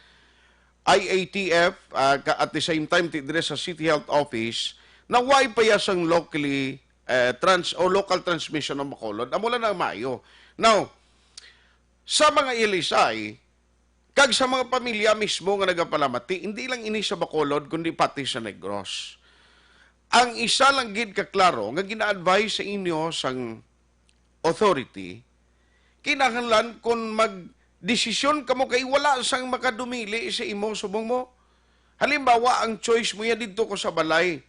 I A T F, ah, ka- at the same time ti dire sa City Health Office, na way pa ya sang locally eh, trans o local transmission ng Bacolod. Amo lang ang maayo. Now, sa mga L S I, kag sa mga pamilya mismo nga nagapalamati, hindi lang ini sa Bacolod kundi pati sa Negros. Ang isa lang gid ka klaro nga gina-advise sa inyo sang authority, kinahanglan kon magdesisyon kamo kay wala sang makadumili sa imo subong mo. Halimbawa, ang choice mo ya didto ko sa balay.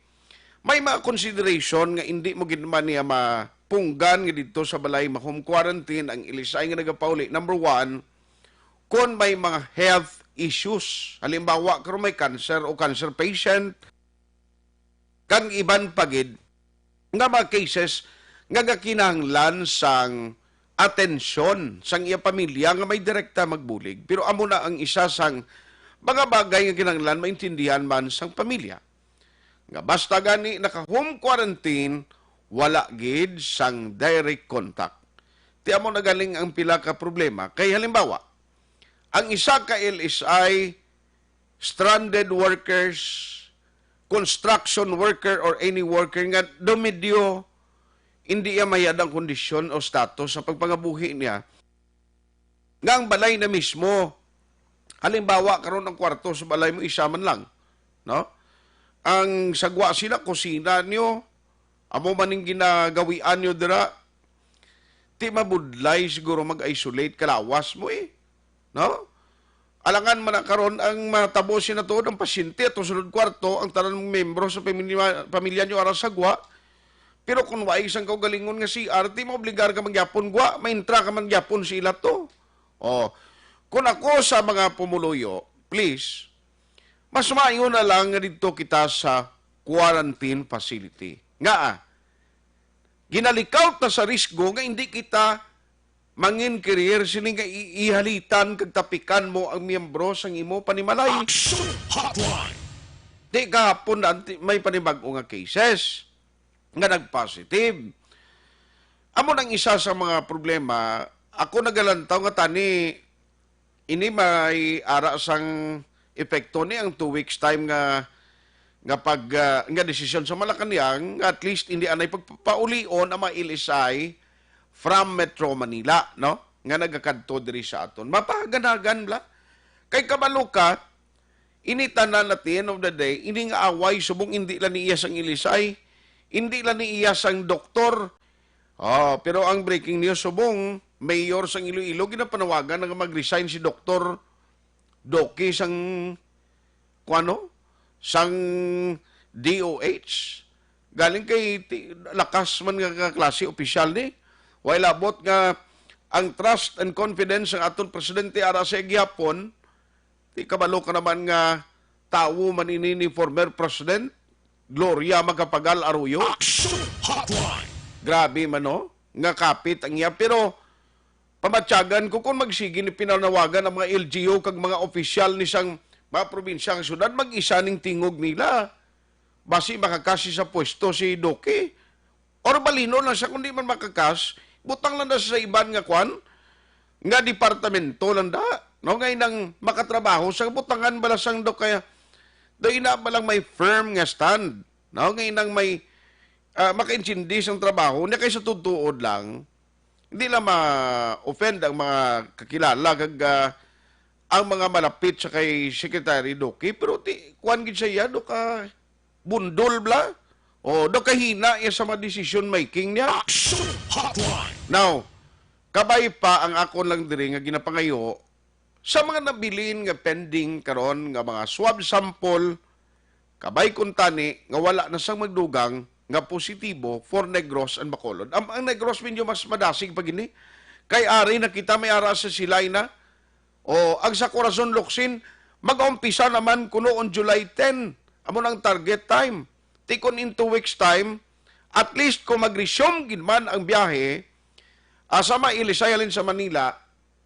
May mga consideration nga indi mo gid man niya mapunggan nga didto sa balay ma-home quarantine ang L S I nga nagapauli. Number one, kung may mga health issues. Halimbawa, kung may cancer o cancer patient, kang iban pa gid nga mga cases nga gakinahanglan sang atensyon sang iya pamilya nga may direkta magbulig. Pero amo na ang isa sang mga bagay nga kinahanglan maintindihan man sang pamilya. Nga basta gani naka-home quarantine, wala gid sang direct contact. Ti amo na galing ang pila ka problema. Kay halimbawa, ang isa ka L S I, stranded workers, construction worker, or any worker nga daw medyo hindi iya mayad ang kondisyon o status sa pagpangabuhi niya, nga ang balay na mismo, halimbawa, karon ang kwarto sa balay mo, isa man lang, no? Ang sagwa sila, kusina niyo, amo man ning ginagawian niyo dira, ti mabudlay siguro mag-isolate kalawas mo eh. No? Alangan man na karon ang matabo sina tuod ang pasyente ato sulod kwarto, ang tanan miyembro sa pamilya, pamilya niyo ara sagwa. Pero kung waay sang kaugalingon nga C R, ti maobligar ka man gyapon gwa, maintra ka man gyapon sa ila to. Oh, kung ako sa mga pumuluyo, please, mas maayo na lang nga didto kita sa quarantine facility. Nga, ah, ginalikaw ta sa risgo nga hindi kita mangin career sini nga i-, ihalitan kag tapikan mo ang miyembro sang imo panimalay. Action Hotline. Di gahapon na anti-, may panibag-o nga cases nga nag-positive. Amo nang isa sa mga problema. Ako nagalantaw nga tani ini may ara sang epekto ni ang two weeks time nga, nga pag, ah, nga desisyon sa Malacañang, nga at least hindi anay pagpapaulion ang mga L S I from Metro Manila, no? Nga nagakadto diri sa aton. Mapahaganagan bla. Kay kabalo ka, ini tanan at the end of the day, ini nga away subong hindi lang ni iya sang L S I, hindi lang ni iya sang doktor. Oh, pero ang breaking news subong, mayor sang Iloilo, ginapanawagan nga mag-resign si Doktor Doki sang, kuano? Sang D O H. Galing kay ti-, lakas man nga, nga klase opisyal ni. Way labot nga ang trust and confidence sang aton presidente ara sa gihapon, ti kabalo ka naman nga tawo man ini ni former President Gloria Macapagal Arroyo. Action Hotline. Grabe man, no? Nga kapit ang iya. Pero pamatyagan ko kung magsige ni pinanawagan ang mga L G U kag mga opisyal ni sang mga probinsya nga syudad, mag-isa ning tingog nila. Basi makakasi sa pwesto si Duque. Or balino lang siya, kung di man makakas, butang lang na sa iban nga kwan, nga departamento lang da, no? Nga inang makatrabaho sa butangan bala sang do kaya, do ina ba lang may firm nga stand, no? Nga inang may, ah, makaintindi sang trabaho niya kay sa tutuod lang, hindi lang ma-offend ang mga kakilala kag, ah, ang mga malapit sa kay Secretary Duque, pero ti, kuwan gid siya, do ka bundol bla. O, do kahina iya sa mga decision making niya. Action Hotline. Now, kabay pa ang akon lang diri nga ginapangayo sa mga nabilin nga pending karon nga mga swab sample, kabay kuntani nga wala na sang magdugang nga positibo for Negros and Bacolod. Ang, ang Negros medyo mas madasig pa gini. Kay ari na kita may ara sa silay na. O, ang sa Corazon Locsin, mag-umpisa naman kuno on July ten. Amo nang target time. Ti kon in two weeks time, at least kung mag-resume gid man ang biyahe, ah, sa mga L S I halin sa Manila,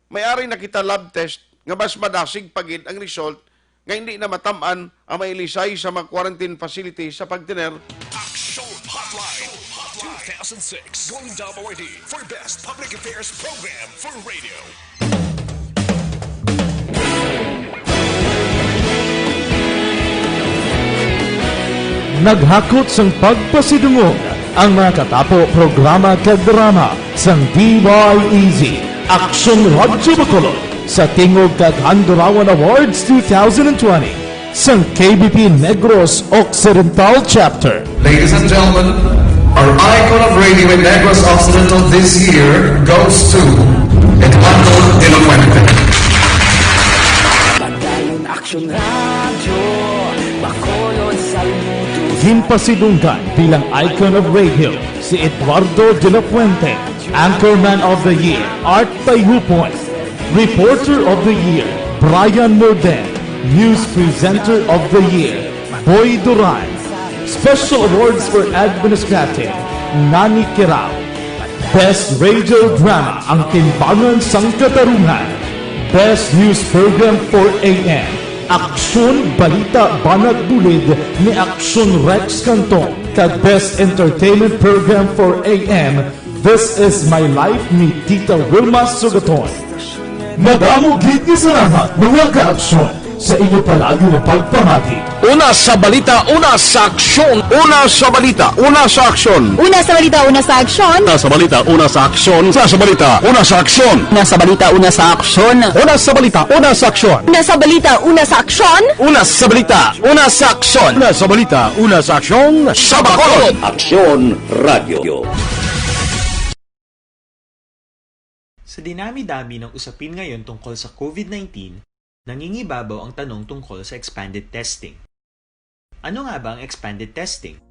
may ari na kita lab test nga mas madasig pa gid ang result nga hindi na matam-an ang mga L S I sa mga quarantine facility sa pagtener. Action Hotline two thousand six, Golden Dome Awardee for Best Public Affairs Program for Radio. Naghakot sang pagpasidungog ang mga katapo programa kag drama sang D Y E Z, Aksyon Radyo Bacolod, sa Tingog kag Handurawan Awards two thousand twenty sang K B P Negros Occidental Chapter. Ladies and gentlemen, our icon of radio in Negros Occidental this year goes to Eduardo de la Fuente. Padayon Aksyon Radyo, Bacolod, saludo. Ginpasidunggan bilang icon of radio si Eduardo de la Fuente, Anchorman of the Year, Art Tayhupon, Reporter of the Year, Brian Morden. News Presenter of the Year, Boy Duran. Special Awards for Administrative, Nani Kirao. Best Radio Drama, Ang Timbangan sang Katarungan. Best News Program for A M, Aksyon Balita Banat Bulid ni Aksyon Rex Cantong. Kag Best Entertainment Program for A M, This Is My Life ni Tita Wilma Sugaton. Madamo gid nga salamat, mga kaaksyon, sa inyo palagi nga pagpamati. Una sa balita, una sa aksyon. Una sa balita, una sa aksyon. Una sa balita, una sa aksyon. Una sa balita, una sa aksyon. Una sa balita, una sa aksyon. Una sa balita, una sa aksyon. Una sa balita, una sa aksyon. Una sa balita, una sa aksyon. Una sa balita, una sa aksyon. Una sa balita, una sa aksyon. Sa Bacolod. Aksyon Radio. Sa dinami-dami ng usapin ngayon tungkol sa COVID nineteen, nangingibabaw ang tanong tungkol sa expanded testing. Ano nga ba ang expanded testing?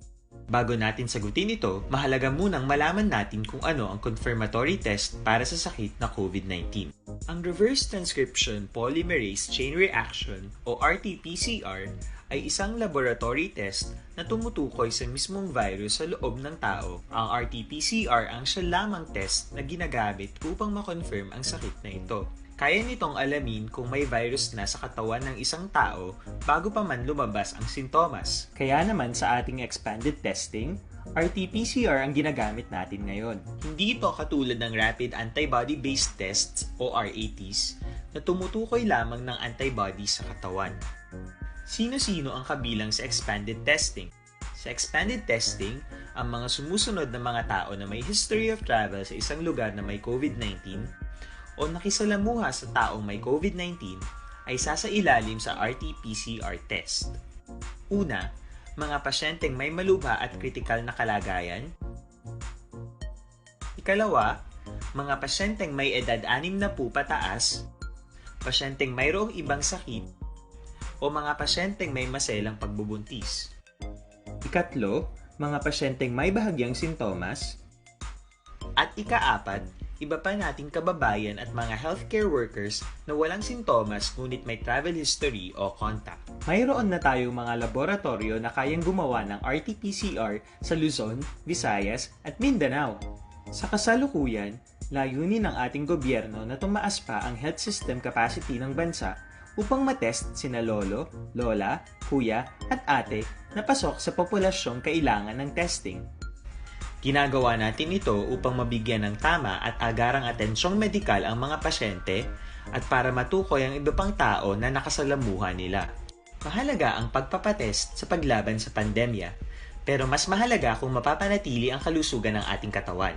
Bago natin sagutin ito, mahalaga munang malaman natin kung ano ang confirmatory test para sa sakit na COVID nineteen. Ang reverse transcription polymerase chain reaction o R T P C R ay isang laboratory test na tumutukoy sa mismong virus sa loob ng tao. Ang R T P C R ang siya lamang test na ginagamit upang ma-confirm ang sakit na ito. Kaya nitong alamin kung may virus na sa katawan ng isang tao bago pa man lumabas ang sintomas. Kaya naman sa ating expanded testing, R T P C R ang ginagamit natin ngayon. Hindi ito katulad ng rapid antibody-based tests o R A Ts na tumutukoy lamang ng antibody sa katawan. Sino-sino ang kabilang sa expanded testing? Sa expanded testing, ang mga sumusunod na mga tao na may history of travel sa isang lugar na may COVID nineteen o nakisalamuha sa taong may COVID nineteen ay sasailalim sa R T P C R test. Una, mga pasyenteng may malubha at kritikal na kalagayan. Ikalawa, mga pasyenteng may edad anim na po pataas, pasyenteng mayroong ibang sakit, o mga pasyenteng may maselang pagbubuntis. Ikatlo, mga pasyenteng may bahagyang sintomas. At ikaapat, iba pa nating kababayan at mga healthcare workers na walang sintomas ngunit may travel history o contact. Mayroon na tayong mga laboratoryo na kayang gumawa ng R T P C R sa Luzon, Visayas, at Mindanao. Sa kasalukuyan, layunin ng ating gobyerno na tumaas pa ang health system capacity ng bansa upang matest sina lolo, lola, kuya, at ate na pasok sa populasyong kailangan ng testing. Ginagawa natin ito upang mabigyan ng tama at agarang atensyong medikal ang mga pasyente at para matukoy ang iba pang tao na nakasalamuha nila. Mahalaga ang pagpapatest sa paglaban sa pandemya, pero mas mahalaga kung mapapanatili ang kalusugan ng ating katawan.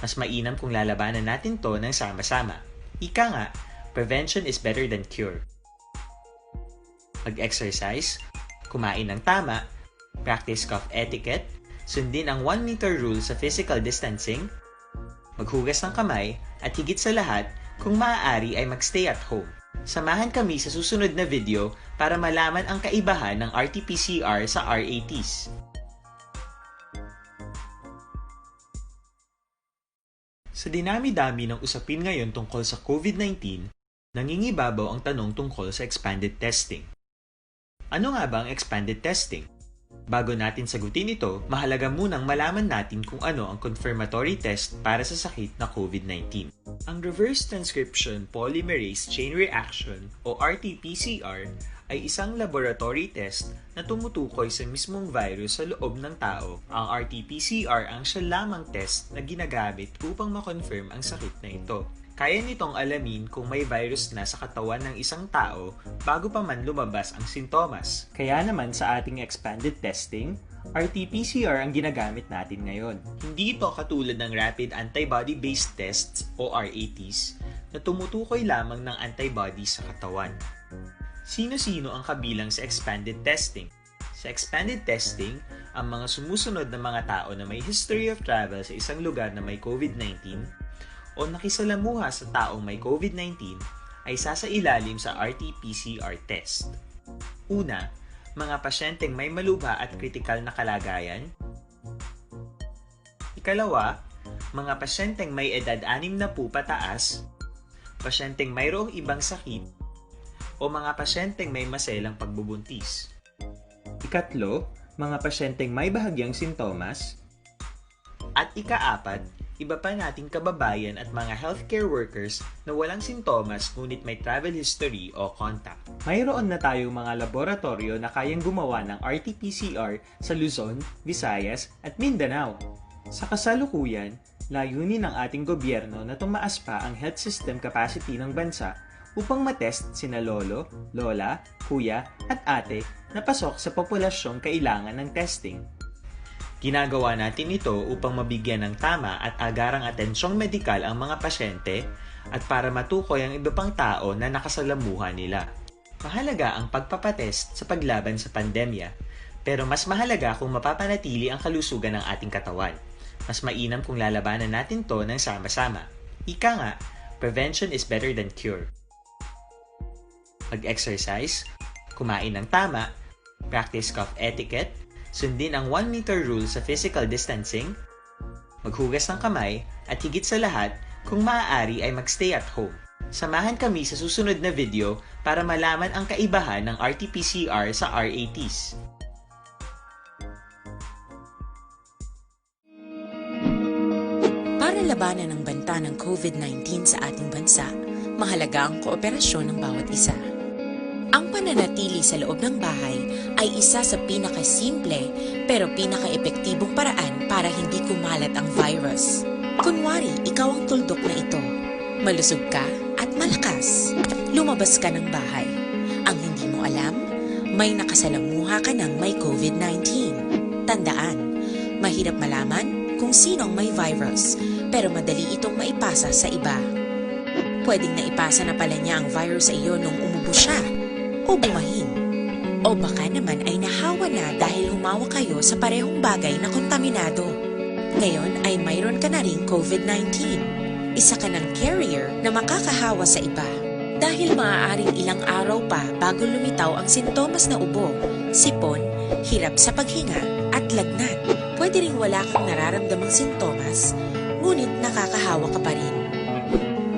Mas mainam kung lalabanan natin 'to ng sama-sama. Ika nga, prevention is better than cure. Mag-exercise, kumain ng tama, practice cough etiquette, sundin ang one meter rule sa physical distancing, maghugas ng kamay, at higit sa lahat, kung maaari ay mag-stay at home. Samahan kami sa susunod na video para malaman ang kaibahan ng R T P C R sa R A Ts. Sa dinami-dami ng usapin ngayon tungkol sa COVID nineteen, nangingibabaw ang tanong tungkol sa expanded testing. Ano nga ba ang expanded testing? Bago natin sagutin ito, mahalaga munang malaman natin kung ano ang confirmatory test para sa sakit na COVID nineteen. Ang reverse transcription polymerase chain reaction o R T P C R ay isang laboratory test na tumutukoy sa mismong virus sa loob ng tao. Ang R T P C R ang siya lamang test na ginagamit upang ma-confirm ang sakit na ito. Kaya nitong alamin kung may virus na sa katawan ng isang tao bago pa man lumabas ang sintomas. Kaya naman sa ating expanded testing, R T P C R ang ginagamit natin ngayon. Hindi ito katulad ng rapid antibody-based tests o R A Ts na tumutukoy lamang ng antibody sa katawan. Sino-sino ang kabilang sa expanded testing? Sa expanded testing, ang mga sumusunod na mga tao na may history of travel sa isang lugar na may COVID nineteen o nakisalamuha sa taong may COVID nineteen ay sasailalim sa R T P C R test. Una, mga pasyenteng may malubha at kritikal na kalagayan. Ikalawa, mga pasyenteng may edad anim na po pataas. Pasyenteng mayroong ibang sakit o mga pasyenteng may maselang pagbubuntis. Ikatlo, mga pasyenteng may bahagyang sintomas. At ikaapat, iba pa nating kababayan at mga healthcare workers na walang sintomas ngunit may travel history o contact. Mayroon na tayong mga laboratorio na kayang gumawa ng R T P C R sa Luzon, Visayas, at Mindanao. Sa kasalukuyan, layunin ng ating gobyerno na tumaas pa ang health system capacity ng bansa upang matest sina lolo, lola, kuya, at ate na pasok sa populasyong kailangan ng testing. Ginagawa natin ito upang mabigyan ng tama at agarang atensyong medikal ang mga pasyente at para matukoy ang iba pang tao na nakasalamuha nila. Mahalaga ang pagpapatest sa paglaban sa pandemya, pero mas mahalaga kung mapapanatili ang kalusugan ng ating katawan. Mas mainam kung lalabanan natin 'to ng sama-sama. Ika nga, "Prevention is better than cure." Mag-exercise, kumain ng tama, practice cough etiquette, sundin ang one meter rule sa physical distancing, maghugas ng kamay, at higit sa lahat, kung maaari ay mag-stay at home. Samahan kami sa susunod na video para malaman ang kaibahan ng R T P C R sa R A Ts. Para labanan ang banta ng COVID nineteen sa ating bansa, mahalaga ang kooperasyon ng bawat isa. Ang pananatili sa loob ng bahay ay isa sa pinakasimple pero pinakaepektibong paraan para hindi kumalat ang virus. Kunwari, ikaw ang tuldok na ito. Malusog ka at malakas. Lumabas ka ng bahay. Ang hindi mo alam, may nakasalamuha ka ng may COVID nineteen. Tandaan, mahirap malaman kung sino ang may virus, pero madali itong maipasa sa iba. Pwedeng naipasa na pala niya ang virus sa iyo nung umubo siya o bumahin. O baka naman ay nahawa na dahil humawak kayo sa parehong bagay na kontaminado. Ngayon ay mayroon ka na ring COVID nineteen. Isa ka ng carrier na makakahawa sa iba. Dahil maaaring ilang araw pa bago lumitaw ang sintomas na ubo, sipon, hirap sa paghinga, at lagnat. Pwede ring wala kang nararamdamang sintomas, ngunit nakakahawa ka pa rin.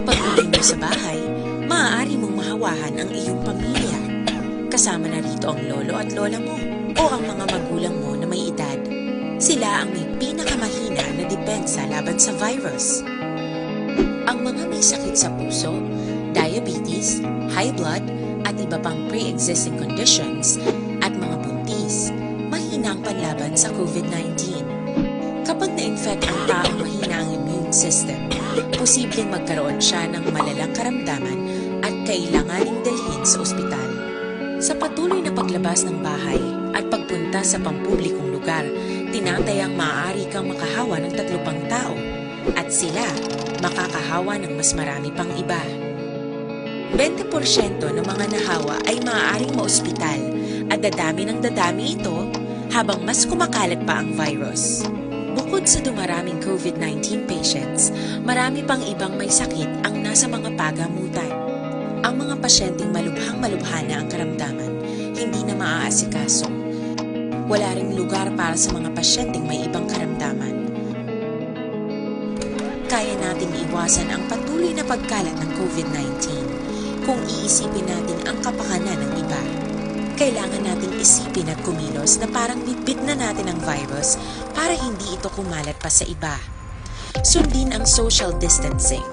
Pag-uwi mo sa bahay, maaari mong mahawahan ang iyong pamilya. Kasama na rito ang lolo at lola mo o ang mga magulang mo na may edad. Sila ang may pinakamahina na depensa laban sa virus. Ang mga may sakit sa puso, diabetes, high blood, at iba pang pre-existing conditions, at mga buntis, mahina ang panlaban sa COVID nineteen. Kapag na-infect ang taong mahina ang immune system, posibleng magkaroon siya ng malalang karamdaman at kailanganing dalhin sa ospital. Sa patuloy na paglabas ng bahay at pagpunta sa pampublikong lugar, tinatayang maaari kang makahawa ng tatlo pang tao, at sila makakahawa ng mas marami pang iba. Bente porsyento ng mga nahawa ay maaaring maospital at dadami ng dadami ito habang mas kumakalat pa ang virus. Bukod sa dumaraming COVID nineteen patients, marami pang ibang may sakit ang nasa mga pagamutan. Ang mga pasyenteng malubhang-malubha na ang karamdaman, hindi na maaasikaso. Wala ring lugar para sa mga pasyenteng may ibang karamdaman. Kaya nating iwasan ang patuloy na pagkalat ng COVID nineteen kung iisipin natin ang kapakanan ng iba. Kailangan nating isipin at kumilos na parang bitbit na natin ang virus para hindi ito kumalat pa sa iba. Sundin ang social distancing.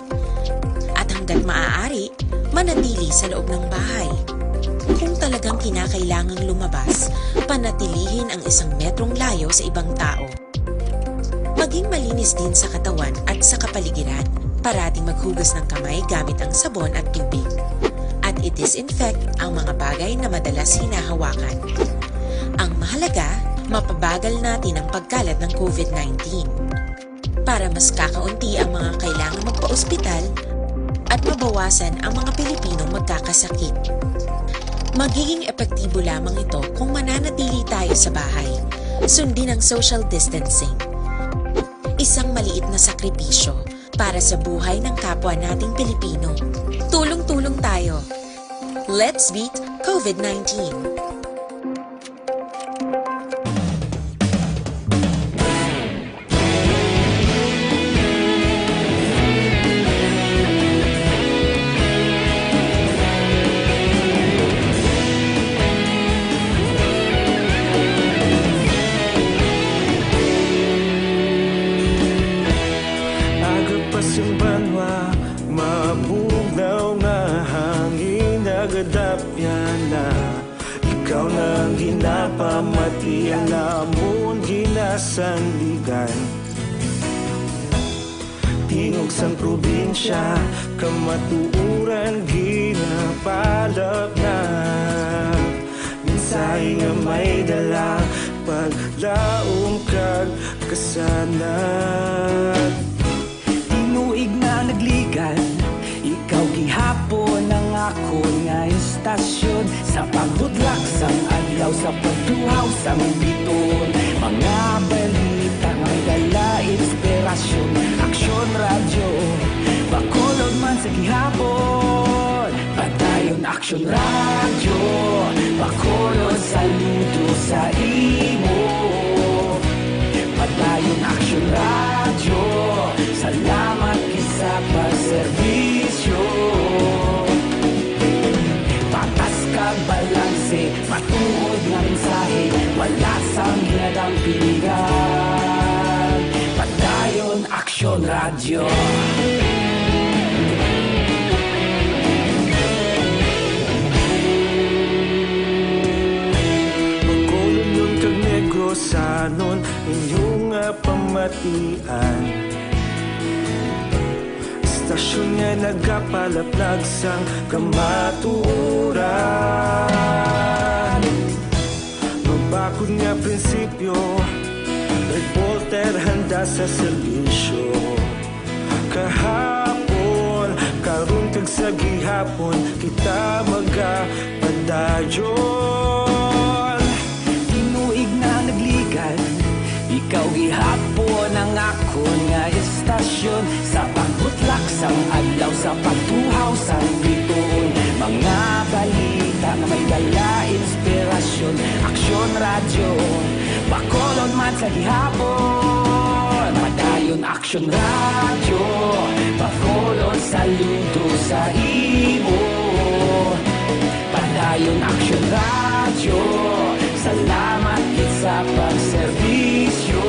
At hanggat maaari, manatili sa loob ng bahay. Kung talagang kinakailangang lumabas, panatilihin ang isang metrong layo sa ibang tao. Maging malinis din sa katawan at sa kapaligiran. Parating maghugas ng kamay gamit ang sabon at tubig. At i-disinfect ang mga bagay na madalas hinahawakan. Ang mahalaga, mapabagal natin ang pagkalat ng COVID nineteen. Para mas kakaunti ang mga kailangan magpa-ospital at mabawasan ang mga Pilipinong magkakasakit. Magiging epektibo lamang ito kung mananatili tayo sa bahay. Sundin ang social distancing. Isang maliit na sakripisyo para sa buhay ng kapwa nating Pilipino. Tulong-tulong tayo. Let's beat COVID nineteen. Dapyana, ikaw nang ginapamati, ang amon ginasandigan. Tingog sang probinsya, kamatuoran ginapalapnap. Mensahe nga may dala, paglaom kag kasanag. Tinuig na nagligan, ikaw gihapon ang akon nga istasyon. Sa pagbutlak sang adlaw, sa pagtuhaw sang bituon, mga balita nga may dala inspirasyon. Aksyon Radyo, Bacolod man sa gihapon. Padayon Aksyon Radyo, Bacolod, saludo sa imo. Padayon Aksyon Radyo, salamat gid sa pagserbisyo. Patas kag balanse, matuod nga mensahe, wala sang ginadampingan. Padayon Aksyon Radyo. Bacolodnon kag Negrosanon, inyo nga pamatian. Istasyon nga nagapalaplag sang kamatuoran. Mabakod nga prinsipyo, reporter handa sa serbisyo. Kahapon, karon kag sa gihapon, kita magapadayon. Tinuig na nagligan, ikaw gihapon ang akon nga istasyon. Sa pagbutlak sang adlaw, sa pagtuhaw sang bituon, mga balita nga may dala inspirasyon. Aksyon Radyo, Bacolod man sa gihapon. Padayon Aksyon Radyo, Bacolod, saludo sa imo. Padayon Aksyon Radyo, salamat gid sa pagserbisyo.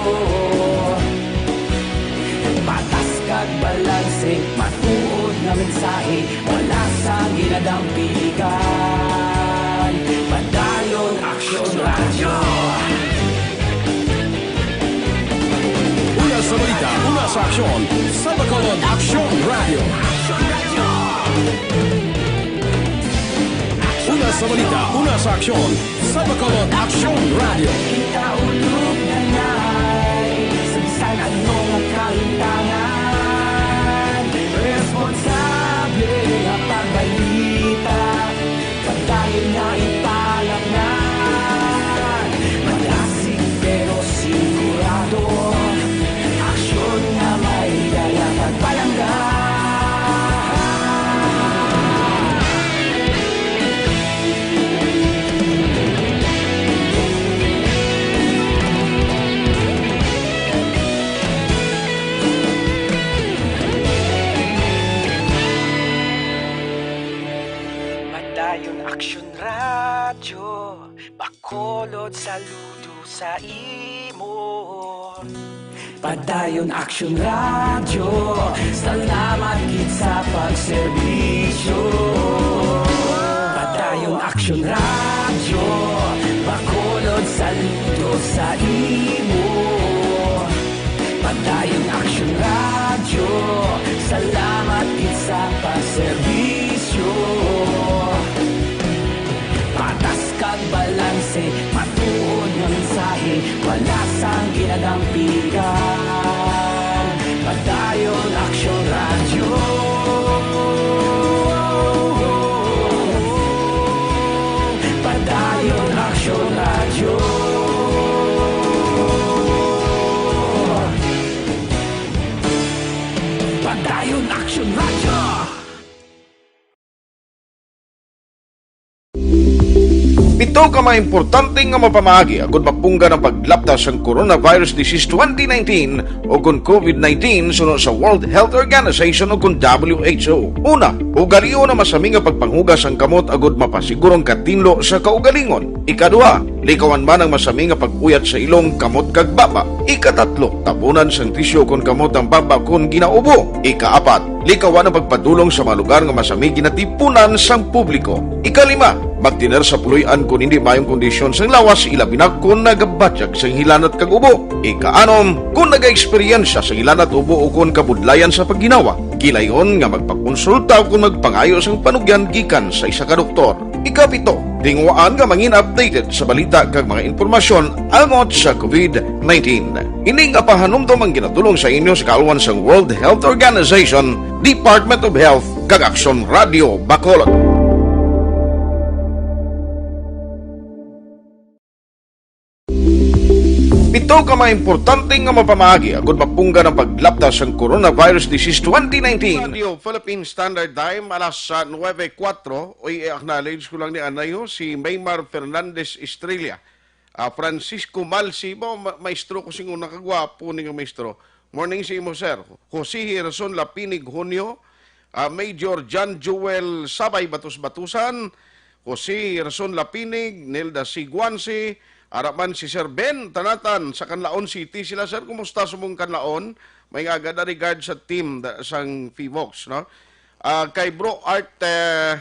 Patas kag balanse, matuod nga mensahe, wala sang ginadampingan. Padayon Aksyon Radyo. Una sa balita, una sa aksyon, sa Bacolod Aksyon Radyo. Una sa balita, una sa aksyon, sa Bacolod Aksyon Radyo. Kita ulog na nay, sa bisan ano nga kalintangan, responsable nga pagbalita. Padayon nga ipalapngan, malasig pero sigurado. Aksyon nga may dala pagpalangga. Padayon Aksyon Radyo, Bacolod, saludo sa imo. Padayon Aksyon Radyo, salamat gid sa pagserbisyo. Padayon Aksyon Radyo, Bacolod, saludo sa imo. Padayon Aksyon Radyo, salamat gid sa pagserbisyo. Patas kag balanse, matuod nga mensahe, wala sang ginadampigan. Padayon Aksyon Radyo. Padayon Aksyon Radyo. Padayon Aksyon Radyo. Pito ka mga importante nga mapamaagi agud mapunggan ang paglapta sang coronavirus disease twenty nineteen o kon COVID nineteen suno sa World Health Organization o kon W H O. Una, ugalion ang masami nga pagpanghugas sang kamot agud mapasiguro ang katinlo sa kaugalingon. Ikaduha, likawan man ang masami nga pag-uyat sa ilong, kamot kag baba. Ikatatlo, tabunan sang tisyu kon kamot ang baba kon ginaubo. Ikaapat, Likawan ang pagpadulong sa mga lugar nga masami ginatipunan sang publiko. Ikalima, magtener sa puloy-an kon indi maayong kondisyon sang lawas, ilabi na kon nagabatyag sang hilanat kag ubo. Ikaanom, kon nagaeksperyensya sang hilanat, ubo, o kon kabudlayan sa pagginawa, gilayon nga magpakonsulta o kon magpangayo sang panugyan gikan sa isa ka doktor. Ikapito, tinguhaan nga mangin updated sa balita kag mga impormasyon angot sa COVID nineteen. Ini nga pahanumdom ang ginadulong sa inyo sa kaalwan sang World Health Organization, Department of Health, kag Aksyon Radio Bacolod. Pito ka mga importante nga mapamaagi agud mapunggan ang paglapda sang coronavirus disease twenty nineteen. Radio Philippine Standard Time, alas, ah, nuebe kuwatro. Uy, i-acknowledge ko lang ni anay, ho, si Maymar Fernandez Estrella. Ah, Francisco Malsi, ba, ma-, maestro ko sing una, kagwapo ni nga maestro. Morning sa imo, sir. Jose Hirason Lapinig Junio, ah, Major John Joel Sabay Batus-Batusan, Jose Hirason Lapinig, Nelda Siguansi, ara man si Sir Ben Tanatan sa Canlaon City. Sila, sir, kumusta sa mong Canlaon? May nga agad regard sa team da-, sang Fivox, no? Ah, kay Bro Art, eh,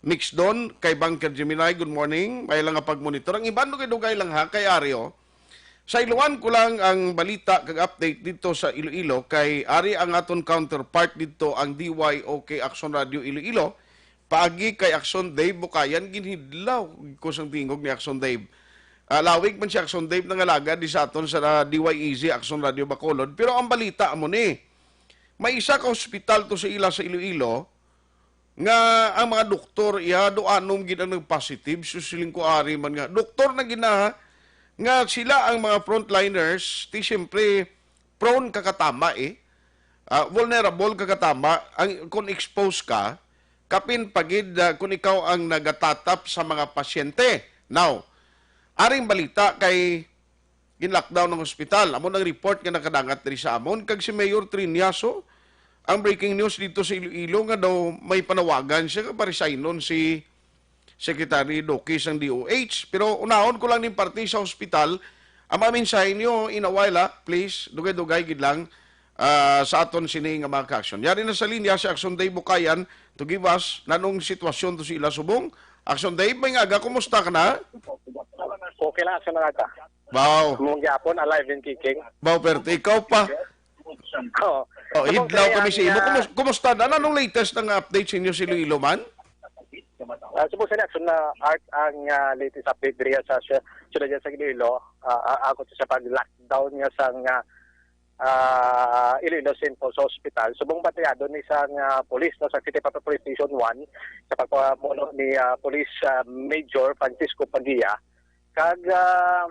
Mixdon, kay Bunker Gemini, good morning. May lang nga pagmonitor. Ang iban, dugay-dugay lang ha, kay Ario. Sa Iloan ko lang ang balita kag update dito sa Iloilo, kay ari ang aton counterpart dito, ang D Y O K Action Radio Iloilo. Paagi kay Action Dave Bukayan, ginhidlaw ko sang tingog ni Action Dave. Ah, lawig man si Action Dave nangalaga di sa aton sa, ah, D Y E Z Action Radio Bacolod. Pero ang balita mo ni, may isa ka hospital to sa ila sa Iloilo, nga ang mga doktor iya do anom gid ang nagpositive. So, siling ko ari man nga doktor na gid na, nga sila ang mga frontliners, ti siyempre prone ka katama, eh. Ah, vulnerable ka katama ang, kung expose ka, kapin pa gid, ah, kung ikaw ang nagatatap sa mga pasyente. Now, aring balita kay gin-lockdown ang hospital. Amo nang report nga nakadangat diri sa amon. Kag si Mayor Triñaso, ang breaking news dito sa Iloilo nga daw may panawagan siya nga paresignon si Secretary Duque sang D O H. Pero unahon ko lang ning parte sa hospital. Ang mga mensahe niyo in a while, ha, please, dugay-dugay gid lang, ah, sa aton sini nga mga ka-action. Yari na sa linya si Action Dave Bukayan to give us nanong sitwasyon to sa ila subong. Action Dave, may nga aga, kumusta ka na? Okay lang, Action Nangata. Wow. Mong gyapon, alive and kicking. Wow, perte. Ikaw pa. Oo. Oh, hidlaw kami sa imo. Kumus-, kumusta na? Anong latest nga update sa inyo sa Iloilo man? Ah, subong sa Action na Art ang, ah, latest update diri sa sy-, syudad sa Iloilo. Ah, ah, ako sa pag-lockdown nga sang, ah, ah, Iloilo Saint Paul's Hospital. Subong batayado ni sang, ah, police, no, sa City Patrol Police Station one, sa pagpamuno ni, ah, Police, ah, Major Francisco Pagia. Kag, ah,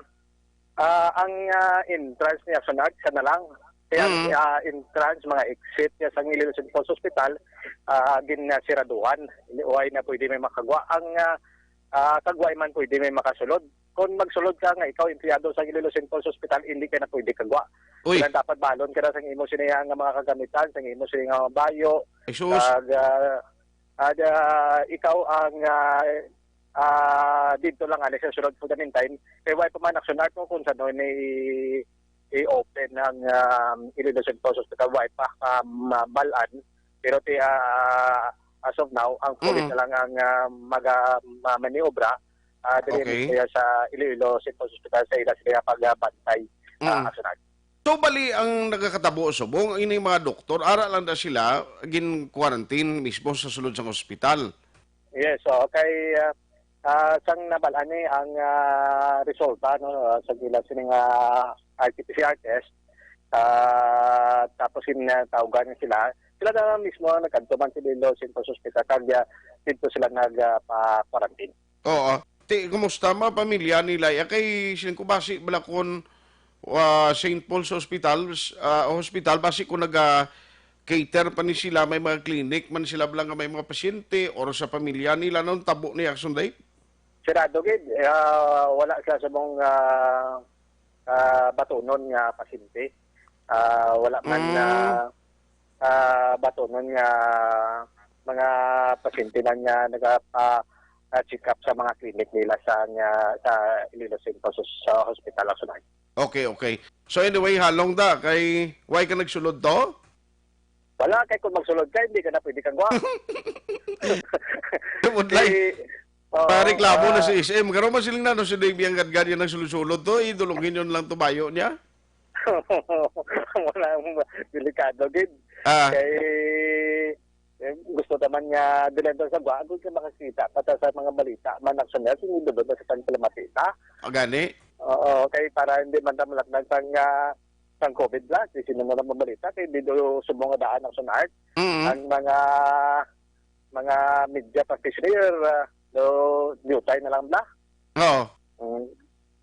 ah, ang, ah, entrance niya sa North, sa na lang. Kaya ang, Mm. ah, entrance, mga exit niya sa Iloilo Saint Paul's Hospital, ah, gin, ah, siraduhan. Hindi, way na pwede may makagwa. Ang, ah, ah, kagwa man pwede may makasulod. Kung magsulod ka nga ikaw empleyado sa Iloilo Saint Paul's Hospital, hindi ka na pwede kagwa. Uy. Kaya dapat balon ka na sa imo siniya nga mga kagamitan, sa imo siniya nga bayo. Ay, sus. Kag, ah, ah, ikaw ang, ah, ah, dito lang, Alex, sa sulod for the meantime. Kay way pa man action art mo kung saan ni i-open ang, um, Iloilo Saint Paul's Hospital, way pa, um, mabalaan. Pero ti, ah, as of now, ang police Mm. na lang ang, ah, mag-, ah, ma-, maniobra, ah, diri Okay. kaya sa Iloilo Saint Paul's Hospital sa ila sila pagbantay, ah, Mm. action art. So, bali ang nagakatabo subong, ining mga doktor, ara lang na sila gin-quarantine mismo sa sulod sang ospital? Yes, so, kay, ah, ah, sang nabalaan ni ang, ah, resulta, no, ah, sa gila sining, ah, R T P C R test, ah, tapos ginatawgan sila, sila na mismo ang nagkadto man sa Iloilo Saint Paul's Hospital, kag, ah, dito sila nag, ah, pa-quarantine. Oo. Ti, kumusta mga pamilya nila? Ya, kay siling ko basi bala kon, ah, Saint Paul's Hospital, s-, ah, hospital, basi kung naga-cater pa ni sila, may mga clinic man sila bala nga may mga pasyente, or sa pamilya nila, nung tabo ni Action Day? Sirado gid, ah, wala sila sa mong, ah, ah, batunon nga pasyente. Ah, wala man, Mm. ah, ah, batunon nga mga pasyente man nga nagapa, ah, check up sa mga clinic nila sa, nga, sa Iloilo Saint Francis, sa hospital, Action Art. Okay, okay. So anyway, halong da, kay why ka nagsulod to? Wala, kay kung magsulod ka, hindi ka na pwede kagwa. Tungod lang. Di, oo, Pareklamo na ah, si S M. Karon man siling na, no, si Dave yang gadgad yan ang sulod-sulod to, idulungin yun lang tubayo niya. Wala, delikado gid. Ah. Kay, eh, gusto naman nga, dilantan sa gwa, kung ka makakita, pata sa mga balita, man, aksyon na, sinidulod na sa pagkalamati ta. O, gani? Oo, kay para hindi man ta malakdan sang, ah, sang covid blast, di sino na lang mabalita, kay di do subong nga daan ang sunart. Mm. Ang mga, mga media practitioner, ah, do, diutay na lang bla. Oo. Mm.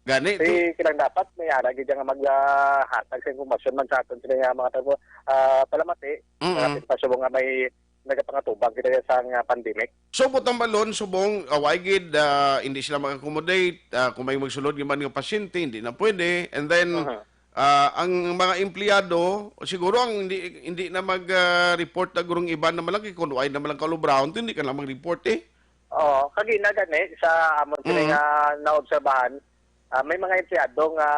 Gani, Kay ti- kilang dapat, may ara gid nga mag, ah, hatag sa impormasyon man sa aton sila nga mga tawo, ah, palamati. Mm. Mga pa subong nga may nagapangatubang kita sa nga pandemic. So, butang balon, subong, away gid, ah, hindi sila mag-accommodate, ah, kung may magsulod nga man nga pasyente, hindi na pwede. And then, Mhm. ah, ang mga empleyado, siguro ang hindi, hindi na mag, ah, report na gurong iban na malaki, kung why na malang kalubraon, hindi ka na mag-report eh. Oo, kagina gani sa amon sini Mhm. nga naobserbahan, ah, may mga empleyado nga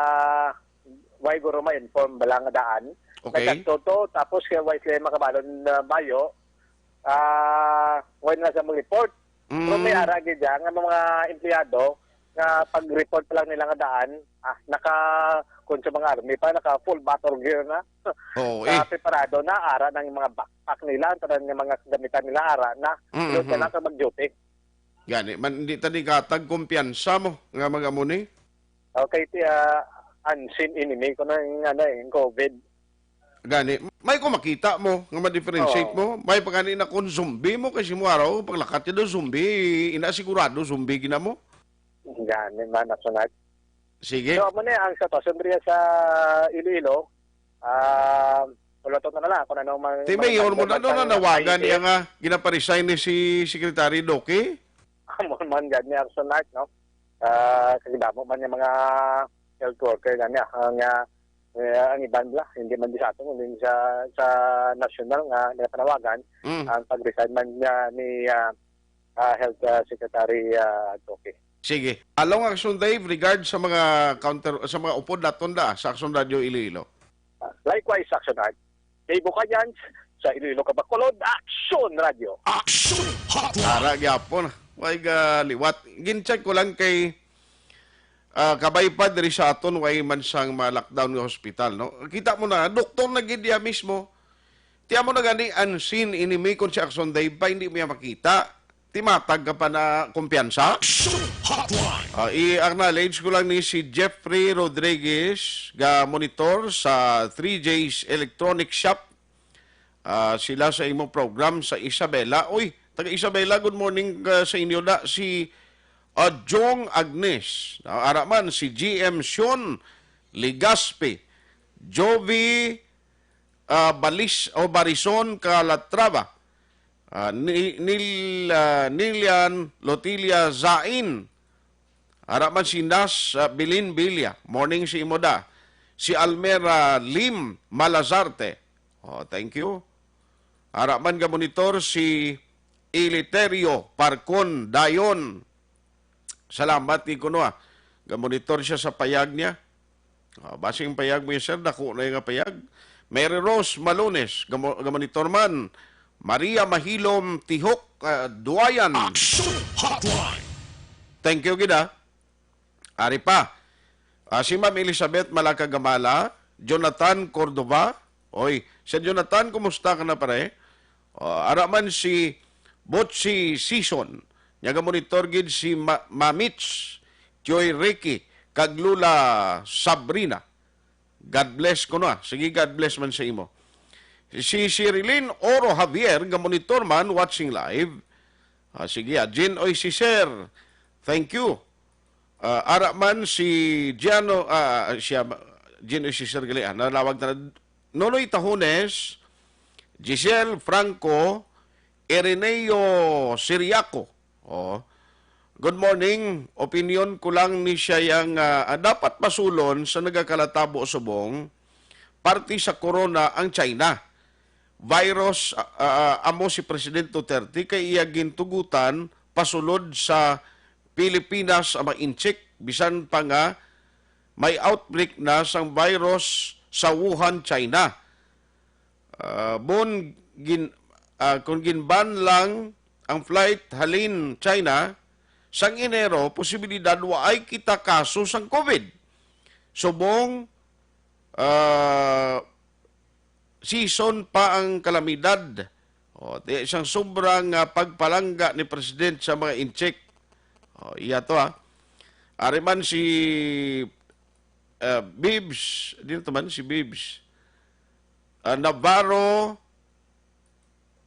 way guro ma-inform bala nga daan. Okay. Nagkadto to, tapos kaya way sila makabalon na bayo, ah, way na sa mag-report. Pero may Mm. ara gid dyan nga mga empleyado nga pag-report pa lang nila nga daan, ah, naka, kung sa mga army pa, naka full battle gear na. Oo, eh. Preparado na, ara ng mga backpack nila, ang tanan nga mga gamitan nila, ara na. Mm, Pero mm. kailangan mag-duty. Gani, man, hindi ta ni katag kumpiyansa mo nga mag-amo ni? Okay, ti, ah, unseen enemy ko na yung, ano, eh, yung covid. Gani, may ko makita mo nga ma-differentiate Oo. mo. May pa gani na kung zombie mo, kasi mo araw, paglakat niya daw zombie, ina sigurado zombie gina mo. Gani man, ako na. Sige. So, amo na ang sitwasyon diri sa Iloilo. Ah, ulaton na lang kung ano man, Si man, Mayor mo man, na, no, man, nanawagan man, niya nga ginaparesign ni si Secretary Doki? Amo man gani ang sunart, no? Ah, kagidamo man yung mga health worker gani, ah, nga, eh, ang iban bla, hindi man di sa aton, kundi sa, sa national nga nagpanawagan, Mm. ang pag-resign man niya ni, ah, ah, Health, ah, Secretary, ah, Doki. Sige. Along Action Dave, regard sa mga counter, sa mga upod naton da sa Action Radio Iloilo. Ah, likewise, Action Art. Dave Bucayans, sa Iloilo, Kabacolod, Action Radio. Action Hotline. Ara gyapon. Way ga liwat. Gin-check ko lang kay, ah, kabay pa diri sa aton, way man sang ma-lockdown nga hospital, no? Kita mo na, doktor na gid iya mismo. Ti amo na gani, unseen enemy kon si Action Dave pa, hindi mo iya makita. Ti matag ka pa na kumpiyansa? Action Hotline. Ah, i-acknowledge ko lang ni si Jeffrey Rodriguez, ga monitor sa Three J's Electronic Shop. Ah, sila sa imo program sa Isabela. Uy, taga Isabela, good morning, ah, sa inyo da. Si, ah, Jong Agnes. Ah, ara man, si G M Sean Ligaspi. Jovi, ah, Balis-, o Barison Calatrava. Ah, ni-, Nil-, ah, Nilian Lotilia Zain. Ara man si Nas, ah, Bilin Bilia. Morning si imo da. Si Almera Lim Malazarte. Oh, thank you. Ara man ga monitor si Eliterio Parcon Dayon. Salamat ni kuno, ah. Ga-monitor siya sa payag niya. Ah, basing payag mo, sir, dako na yung payag. Mary Rose Malunes, gamo-, ga-monitor man. Maria Mahilom Tihok, ah, Duayan. Action Hotline. Thank you, gid, ah. Ari pa. Ah, si Ma'am Elizabeth Malacagamala, Jonathan Cordova. Oy, Sir Jonathan, kumusta ka na, pare? Ah, ara man si Botsi Sison, nga ga-monitor gid si Ma-, Mamits, Tioy Ricky, kag Lula Sabrina. God bless ko na. Sige, God bless man sa imo. Si Sirilyn Oro Javier, ga-monitor man, watching live. Ah, sige, ah, Jean Oy Siser, thank you. Ah, ara man si Giano, ah, siya, Jean Oy Siser gali, ah, nalawag na. Nonoy Tahones, Giselle Franco, Ireneo Siriaco. Oh. Good morning. Opinion ko lang ni siya yang, ah, ah, dapat pasulon sa nagakalatabo subong parte sa corona ang China. Virus, ah, ah, amo si President Duterte kay iya gintugutan pasulod sa Pilipinas ang mga incheck, bisan pa nga may outbreak na sang virus sa Wuhan, China. Ah, Bon gin, ah, kung gin-ban lang ang flight halin China, sang Enero, posibilidad waay kita kaso sang COVID. Subong, ah, season pa ang kalamidad. O, di isang sobra nga pagpalangga ni President sa mga incheck. O, iya to, ha. Ari man si, ah, Bibs, di na to man, si Bibs. Ah, Navarro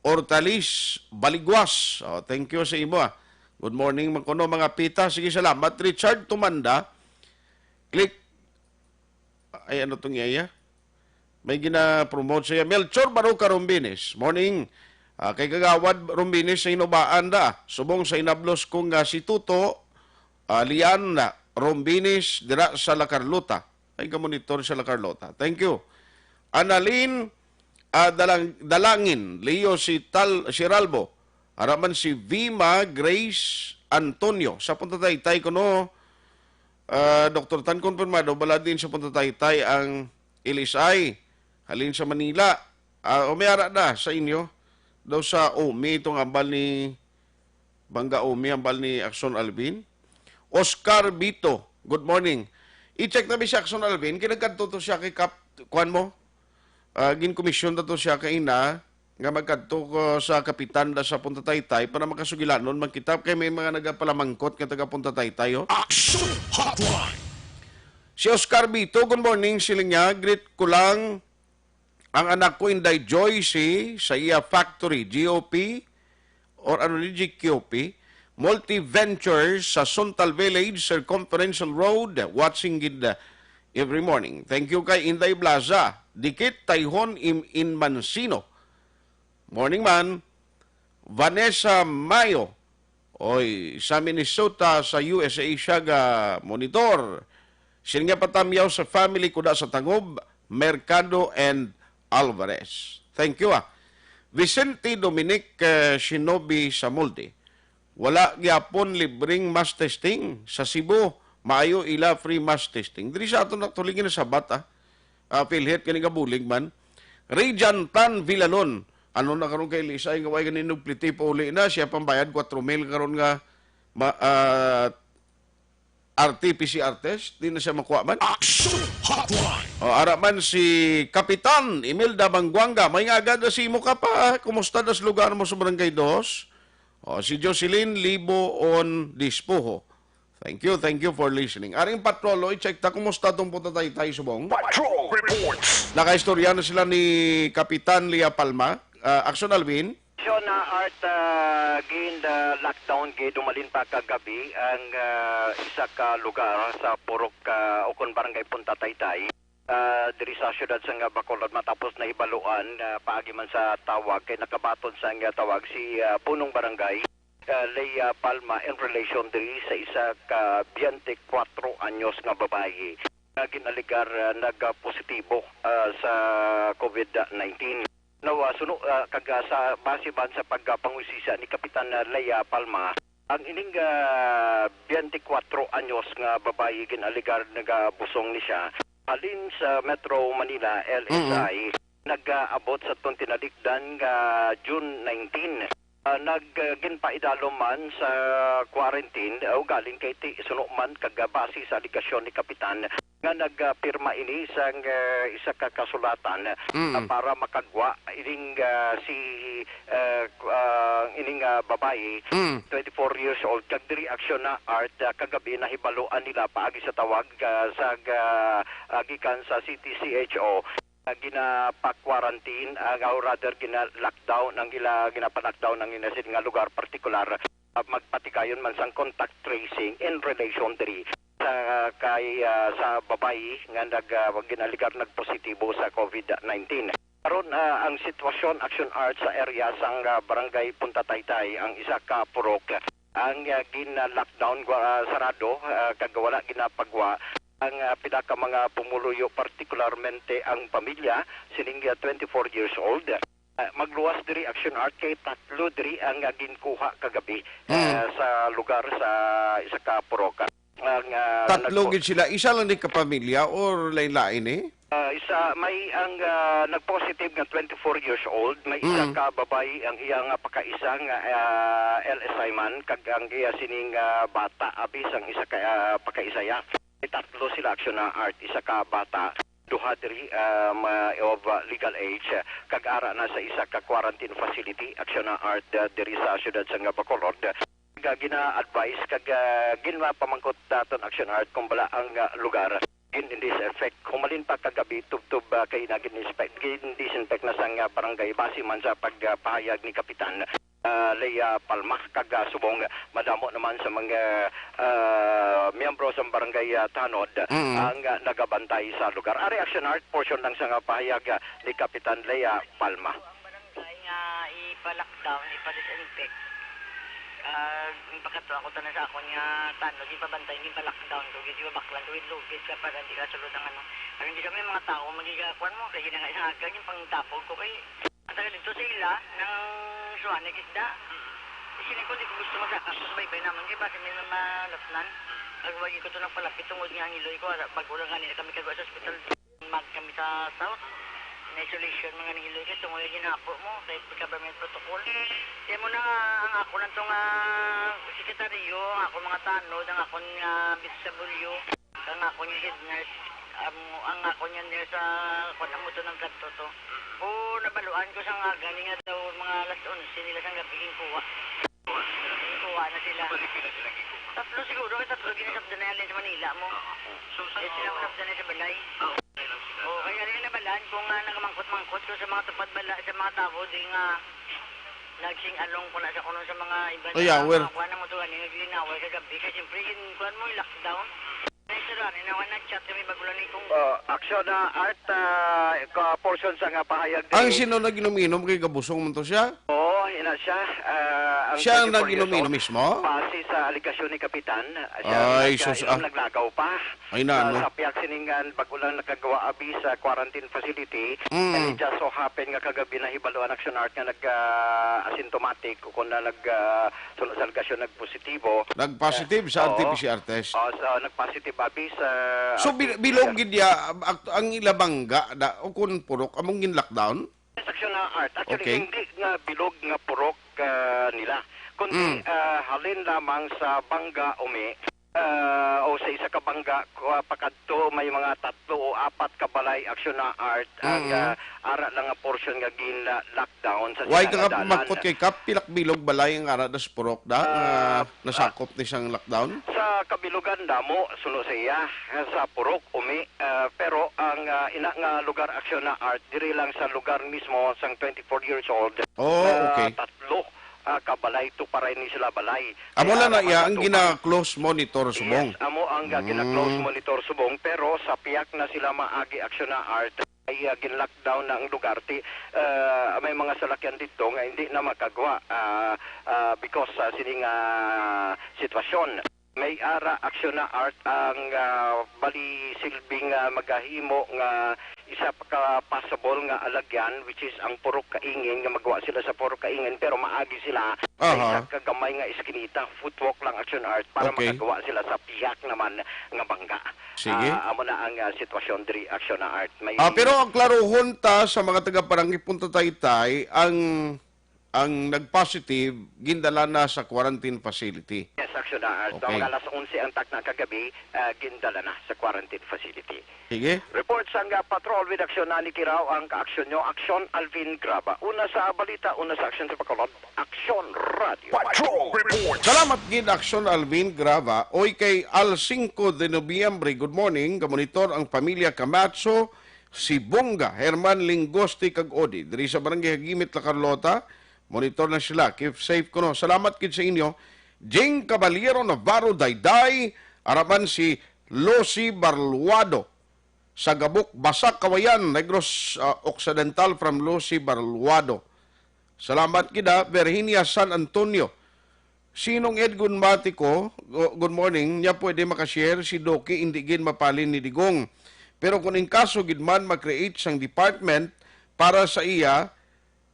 Ortalis Baliguas. O, thank you sa imo, ah. Good morning, man kuno, mga pita. Sige, salamat. Richard Tumanda, click. Ay, ano tong iya? May gina-promote siya. Melchor Baroca Rombines. Morning. Ah, kay Kagawad Rombines sa Hinubaan da. Subong sa inablos ko nga si Tuto, ah, Lian Rombines dira sa La Carlota. Ay, gamonitor sa La Carlota. Thank you. Annalyn, ah, Dalang-, Dalangin, Leo si Tal-, Siralbo. Ara man si Vima Grace Antonio. Sa Punta Taytay kuno, ah, Doktor Tan, konfirmado bala din sa Punta Taytay ang L S I halin sa Manila. Ah, o may ara na sa inyo? Daw sa Umi, itong ambal ni Bangga Umi, ambal ni Axon Alvin. Oscar Bito, good morning. I-check na mi si Axon Alvin, kay nagkadto to siya kay Kap-, kuwan mo? Ah, ginkomisyon na to siya kaina, nga magkadto ko sa kapitan da sa Punta Taytay para makasugilanon man kita, kay may mga nagapalamangkot nga taga Punta Taytay, oh. Action Hotline! Si Oscar Bito, good morning, siling niya, greet ko lang ang anak ko, Inday Joyce, sa iya factory, G O P, or ano ni, G Q P, Multi Ventures sa Suntal Village, Circumferential Road, watching gid, uh, every morning. Thank you kay Inday Blaza, Dikit Tayhon, Im-, in Mansino. Morning man. Vanessa Mayo, oy, sa Minnesota, sa U S A siya ga monitor. Sini nga patamyaw sa family ko da sa Tangob, Mercado and Alvarez. Thank you, ah. Vicente Dominic, eh, Shinobi Samuldi. Wala gyapon libreng mass testing sa Cebu. Maayo ila free mass testing. Diri sa aton actually ginasabat, ah. Ah, PhilHealth gani nga bulig man. Ray Jantan Villalon. Ano na karon kay Lisay nga way ganin og pliti, pauli na siya pambayad kwatro mil karon nga ma-, ah, R T P C R test, di na siya makuha man. Action Hotline! O, ara man si Kapitan Imelda Bangguanga. May nga agad na si imo ka pa. Kumusta das lugar mo sa Barangay Dos? O, si Jocelyn Liboon Dispuho. Thank you, thank you for listening. Aring patrol, oy, check ta, kumusta tong Punta Taytay, subong? Patrol reports. Nakaistorya na sila ni Kapitan Lia Palma. Ah, Action Alvin. Siya na art, ah, gin, ah, lockdown gid umalin pa kagabi ang, ah, isa ka lugar sa Purok, ah, ukon Barangay Punta Taytay, ah, diri sa siyudad sang Bacolod, matapos nahibaluan, ah, paagi man sa tawag kay nakabaton sang, ah, tawag si, ah, Punong Barangay, ah, Lea Palma, in relation diri sa isa ka twenty-four anyos nga babayi nga ginaligar, ah, nagpositibo, ah, sa COVID nineteen. Now, ah, suno, ah, kag, ah, sa base man sa pagpangusisa ni Kapitan, ah, Lea Palma, ang ining, ah, twenty-four anyos nga babayi ginaligar nagabusong ni siya halin sa Metro Manila, L S I, nag-aabot sa aton tinalikdan nga June nineteen. Ah, nag, ah, ginpaidalom man sa quarantine, ah, ugaling kay ti suno man kag, ah, base sa alegasyon ni Kapitan nga nagpirma ini sang, ah, isa ka kasulatan, ah, para makagwa ining, ah, si, ah, ku-, ah, ining, ah, babayi, twenty-four years old, kag diri aksyon na art, ah, kagabi nahibaluan nila paagi sa tawag, ah, sa, ah, ah, gikan sa City C H O. Ah, ginapa-quarantine, ah, or rather, gina-lockdown ang ila, ginapa-lockdown ang ila sila nga lugar partikular, ah, magpatigayon man sang contact tracing in relation diri sa kay, ah, sa babayi nga nag, ah, ginaligar nagpositibo sa COVID nineteen. Karon, ah, ang sitwasyon, action art sa area sang, ah, Barangay Punta Taytay, ang isa ka purok, ang, ah, gin-lockdown, gwa-, ah, sarado, ah, kag wala ginapagwa ang, ah, pila ka mga pumuluyo, partikularmente ang pamilya sining, ah, twenty-four years old. Ah, magluwas diri, action art, kay tatlo diri ang, ah, ginkuha kagabi, ah, sa lugar sa isa ka purok. Ang, ah, tatlo nagpo- gid sila, isa lang ni kapamilya or lain-lain, eh? Ah, isa Ah, may ang, ah, nag-positive nga twenty-four years old, may isa Mm. ka babay ang iya nga pakaisa nga, ah, L S I man, kag ang iya sining, ah, bata, abi sang isa ka, ah, pakaisa ya. May tatlo sila, Action na Art, isa ka bata, duha diri, um, ah, of, ah, legal age, ah, kag ara na sa isa ka quarantine facility, Action na Art, ah, diri sa siyudad sang Bacolod. Kag gina-advise kag, ah, ginapamangkot naton, Action Art, kung bala ang, ah, lugar. In, in this effect, humalin pa kagabi, tubtob, ah, kay nagin-inspect, gin-disinfect na sang, ah, barangay, base man sa pagpahayag ni Kapitan, ah, Lea Palma, kag, ah, subong madamo naman sa mga, ah, miyembro sa barangay, ah, Tanod Mm. ang, ah, nagabantay sa lugar. Ari, Action Art, portion lang sa nga pahayag, ah, ni Kapitan Lea Palma. Barangay nga ipa-lockdown, ipa-disinfect. Ah, ipakatuwa ko tanan sa akon nga tanod, ipabantay, ipalockdown ko, gid ipabaklan ko, gid lupit ka para di ka sulod ang ano. Ang di kami mga tao, magiga, kuwan mo, kay ginangay sa akin, yung pangtapog ko, kay ang taga dito sa ila, nang suwanig isda. Sini ko, di ko gusto masaka, sa baybay naman, kay basi may malatnan. Agwagi ko to nagpalapit, tungod nga ang iloy ko, ara, bago lang ganina kami kagawa sa ospital. Mag kami sa South, na isolation mga nihiloy kay tungod ginapo mo kay government protocol. Kaya mo na nga ang ako lang to nga sekretaryo, ang ako mga tanod, ang ako nga B S W, ang ako nga head nurse, ang, ang ako nga nurse sa kwan ang motor ng kadto to. O nabaluan ko sa nga gani nga daw mga alas onse nila sa gabi ginkuha. Kuha na sila. Balik na sila, Kiko. Tatlo siguro, kay tatlo ginasabdan na yan sa Manila mo. Oo. So, sa Eh, sila mo nasabdan na sa balay. Ah, okay lang sila. Oo, kaya rin nabalaan ko nga nakamangkot-mangkot ko sa mga tupad bala, sa mga tao di nga nagsing-along ko na sa kuno sa mga iba Oh, yeah, na well. mga kuha na mo to, ano, naglinaway kagabi. Kaya siyempre, yun, kuha mo yung lockdown. Ay, sir, ano, naman nag-chat kami bago lang ni kung Oh, Action na Art, ah, ka portion sa nga pahayag Ang ni sino nag-inom-inom kay gabusong man to siya? Oo, ina siya. Ah, ang Siya ang twenty-four years nag-inom-inom old, mismo? Base sa alegasyon ni Kapitan, siya ang Ay, nag-, sus, ah, ah. naglagaw pa. Ay, na, Sa, ano? sa piyak siningan, bago lang nakagawa abi sa quarantine facility. Mm. And it just so happen nga kagabi na hibalo ang Action Art nga nag, ah, asymptomatic o kung na nag, ah, suno sa alegasyon, nagpositibo. Nagpositive sa Eh, R T P C R oo. test? Oo, so, nagpositive abi sa So, R T P C R. bil-, bilog gid ya, ang, ang ila bangga da, o kung purok, among gin-lockdown? Yes, Action na Art. Actually, Okay. hindi nga bilog nga purok, ah, nila, kundi, Mm. ah, halin lamang sa bangga umi, ah, o sa isa ka bangga, kuha pa kadto, may mga tatlo o apat ka balay, Action na Art, ang, Mm. ah, ara lang nga portion nga gin-lockdown sa Why ka nga sinangadalan. Makot kay Kap? Pilak bilog balay ang ara das purok da, Ah, nga nasakop ni sang lockdown? Sa kabilugan damo, suno sa iya, sa purok, umi, ah, pero ang, ah, ina nga lugar, Action na Art, diri lang sa lugar mismo sang twenty-four years old, Oh, ah, okay. tatlo, ah, ka balay, tuparay ni sila balay. Amo Kaya lang na ara iya ang makatupa. gina-close monitor subong. Yes, amo ang, ah, gina-close Mm. monitor subong, pero sa piyak na sila maagi, Action na Art, ay, ah, gin-lockdown na ang lugar. Ti, ah, may mga salakyan dito nga hindi na makagwa, ah, ah, because, ah, sining, ah, sitwasyon. May ara, Action na Art, ang, ah, bali silbing, ah, magahimo nga isa pa ka possible nga alagyan, which is ang Purok Kaingin, nga magwa sila sa Purok Kaingin, pero maagi sila sa Aha. isa ka gamay nga iskinita, footwalk lang, Action Art, para Okay. makagawa sila sa piyak naman nga bangga. Sige. Ah, amo na ang, ah, sitwasyon diri, Action na Art. May Ah, pero ang klaruhon ta sa mga taga Barangay Punta Taytay, ang, ang nag-positive, gindala na sa quarantine facility. Yes, Action na Art. Okay. Mga alas onse ang takna kagabi, ah, gindala na sa quarantine facility. Sige. Report sang, ah, Patrol with Action, Nani Kirao ang kaaksyon nyo. Action, Alvin Graba. Una sa balita, una sa aksyon sa Bacolod. Action Radio. Patrol Report. Salamat gid, Action Alvin Graba. Oy, kay Al Cinco de Noviembre, good morning. Kamonitor ang pamilya Camacho, si Bunga, Herman Lingoste, kag Odi. Diri sa Barangay Hagimit, La Carlota, monitor na sila. Keep safe kuno. Salamat gid sa inyo. Jing Caballero Navarro Dayday, araman si Lucy Barluado. Sa Gabok, Basak, Kawayan, Negros, ah, Occidental, from Lucy Barluado. Salamat gid, ah, Virginia San Antonio. Sinong Edgon Matico, go-, good morning. Niya pwede makashare, si Doki hindi gid mapalin ni Digong. Pero kung in kaso gid man ma-create sang department para sa iya,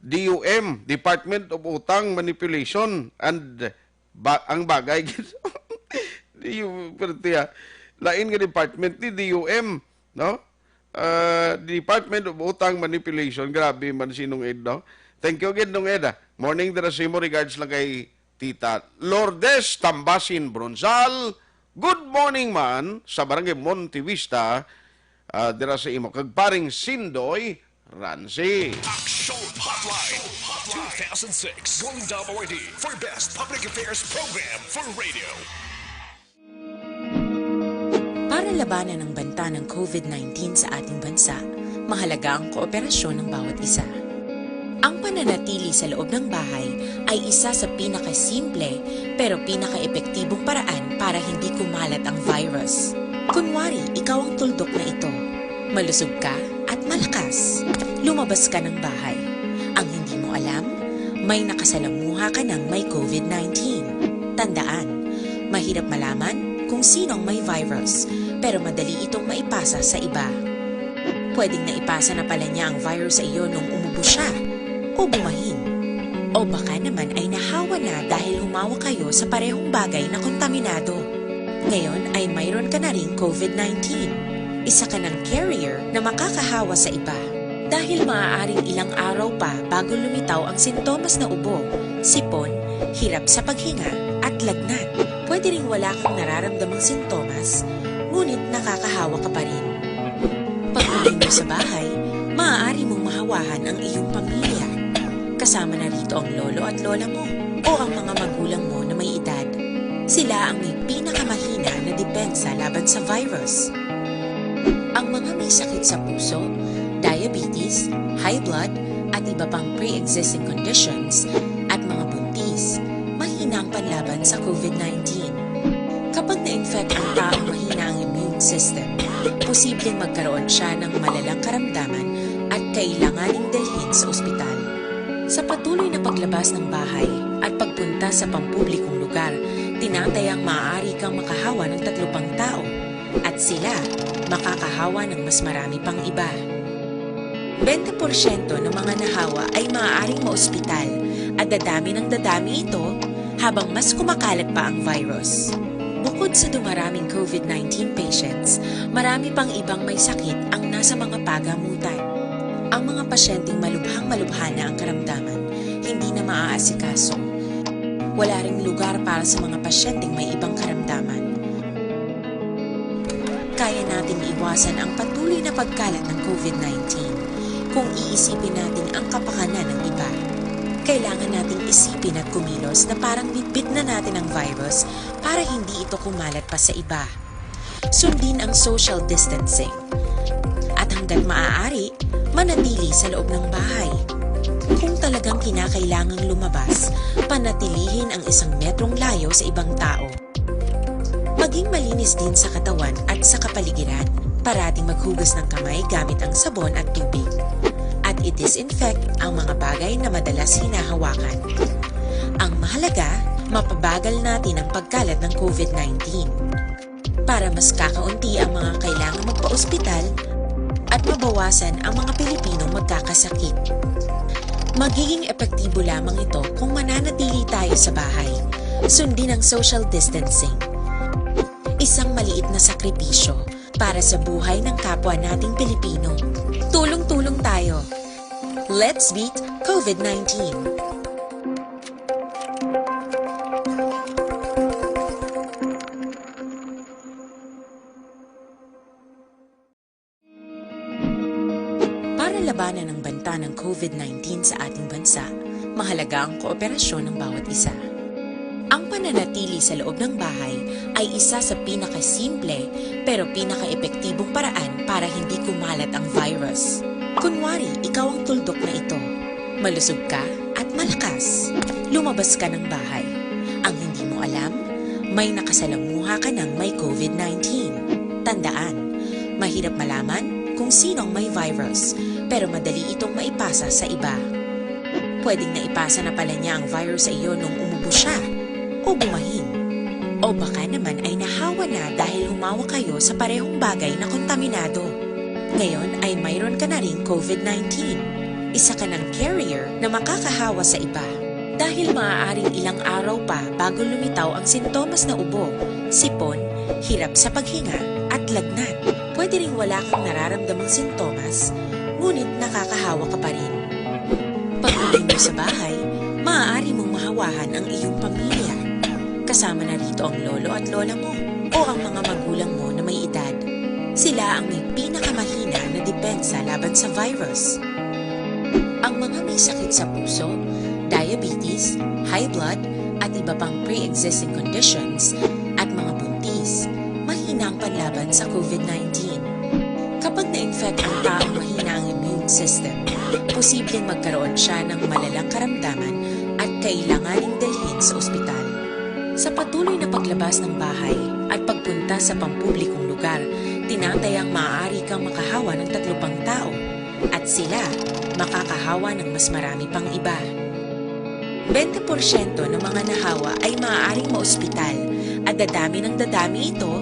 D U M, Department of Utang Manipulation and ba-, ang bagay gid. D U M, pero tiya, lain nga department ni D U M, no? Ah, Department of Utang Manipulation. Grabe man si Nung Ed, no? Thank you again, Nung Ed, ah. Morning, dira sa imo. Regards lang kay Tita Lourdes Tambasin Bronzal. Good morning man sa Barangay Monte Vista, ah, dira sa imo. Kag paring Sindoy Ransi. Action Hotline two thousand six, Golden Dome Awardee for Best Public Affairs Program for Radio. Para labanan ang banta ng COVID nineteen sa ating bansa, mahalaga ang kooperasyon ng bawat isa. Ang pananatili sa loob ng bahay ay isa sa pinakasimple pero pinakaepektibong paraan para hindi kumalat ang virus. Kunwari, ikaw ang tuldok na ito. Malusog ka at malakas. Lumabas ka ng bahay. Ang hindi mo alam, may nakasalamuha ka ng may COVID nineteen. Tandaan, mahirap malaman kung sino ang may virus, pero madali itong maipasa sa iba. Pwedeng naipasa na pala niya ang virus sa iyo nung umubo siya o bumahin. O baka naman ay nahawa na dahil humawak kayo sa parehong bagay na kontaminado. Ngayon ay mayroon ka na ring COVID nineteen. Isa ka ng carrier na makakahawa sa iba. Dahil maaaring ilang araw pa bago lumitaw ang sintomas na ubo, sipon, hirap sa paghinga, at lagnat. Pwede ring wala kang nararamdamang sintomas, ngunit nakakahawa ka pa rin. Pag-uwi mo sa bahay, maaari mong mahawahan ang iyong pamilya. Kasama na rito ang lolo at lola mo o ang mga magulang mo na may edad. Sila ang may pinakamahina na depensa laban sa virus. Ang mga may sakit sa puso, diabetes, high blood, at iba pang pre-existing conditions, at mga buntis, mahina ang panlaban sa COVID nineteen. Kapag na-infect ang taong mahina ang immune system, posibleng magkaroon siya ng malalang karamdaman at kailanganing dalhin sa ospital. Sa patuloy na paglabas ng bahay at pagpunta sa pampublikong lugar, tinatayang maaari kang makahawa ng tatlo pang tao, at sila makakahawa ng mas marami pang iba. Bente porsyento ng mga nahawa ay maaaring maospital, at dadami ng dadami ito habang mas kumakalat pa ang virus. Bukod sa dumaraming COVID nineteen patients, marami pang ibang may sakit ang nasa mga pagamutan. Ang mga pasyenteng malubhang-malubha na ang karamdaman, hindi na maaasikaso. Wala ring lugar para sa mga pasyenteng may ibang karamdaman. Kaya nating iwasan ang patuloy na pagkalat ng COVID nineteen kung iisipin natin ang kapakanan ng iba. Kailangan nating isipin at kumilos na parang bitbit na natin ang virus para hindi ito kumalat pa sa iba. Sundin ang social distancing. At hanggat maaari, manatili sa loob ng bahay. Kung talagang kinakailangang lumabas, panatilihin ang isang metrong layo sa ibang tao. Maging malinis din sa katawan at sa kapaligiran. Parating maghugas ng kamay gamit ang sabon at tubig. At i-disinfect ang mga bagay na madalas hinahawakan. Ang mahalaga, mapabagal natin ang pagkalat ng COVID nineteen. Para mas kakaunti ang mga kailangang magpa-ospital at mabawasan ang mga Pilipinong magkakasakit. Magiging epektibo lamang ito kung mananatili tayo sa bahay. Sundin ang social distancing. Isang maliit na sakripisyo para sa buhay ng kapwa nating Pilipino. Tulong-tulong tayo. Let's beat COVID nineteen. Para labanan ang banta ng COVID nineteen sa ating bansa, mahalaga ang kooperasyon ng bawat isa. Ang pananatili sa loob ng bahay ay isa sa pinakasimple pero pinakaepektibong paraan para hindi kumalat ang virus. Kunwari, ikaw ang tuldok na ito. Malusog ka at malakas. Lumabas ka ng bahay. Ang hindi mo alam, may nakasalamuha ka ng may COVID nineteen. Tandaan, mahirap malaman kung sino ang may virus, pero madali itong maipasa sa iba. Pwedeng naipasa na pala niya ang virus sa iyo nung umubo siya o bumahin. O baka naman ay nahawa na dahil humawak kayo sa parehong bagay na kontaminado. Ngayon ay mayroon ka na ring COVID nineteen. Isa ka ng carrier na makakahawa sa iba. Dahil maaaring ilang araw pa bago lumitaw ang sintomas na ubo, sipon, hirap sa paghinga, at lagnat. Pwede ring wala kang nararamdamang sintomas, ngunit nakakahawa ka pa rin. Pag-uwi mo sa bahay, maaari mong mahawahan ang iyong pamilya, kasama na rito ang lolo at lola mo o ang mga magulang mo na may edad. Sila ang may pinakamahina na depensa laban sa virus. Ang mga may sakit sa puso, diabetes, high blood, at iba pang pre-existing conditions, at mga buntis, mahina ang panlaban sa COVID-nineteen. Kapag na-infect ang taong mahina ang immune system, posibleng magkaroon siya ng malalang karamdaman at kailanganing dalhin sa ospital. Sa patuloy na paglabas ng bahay at pagpunta sa pampublikong lugar, tinatayang maaari kang makahawa ng tatlo pang tao at sila makakahawa ng mas marami pang iba. Bente porsyento ng mga nahawa ay maaaring maospital at dadami ng dadami ito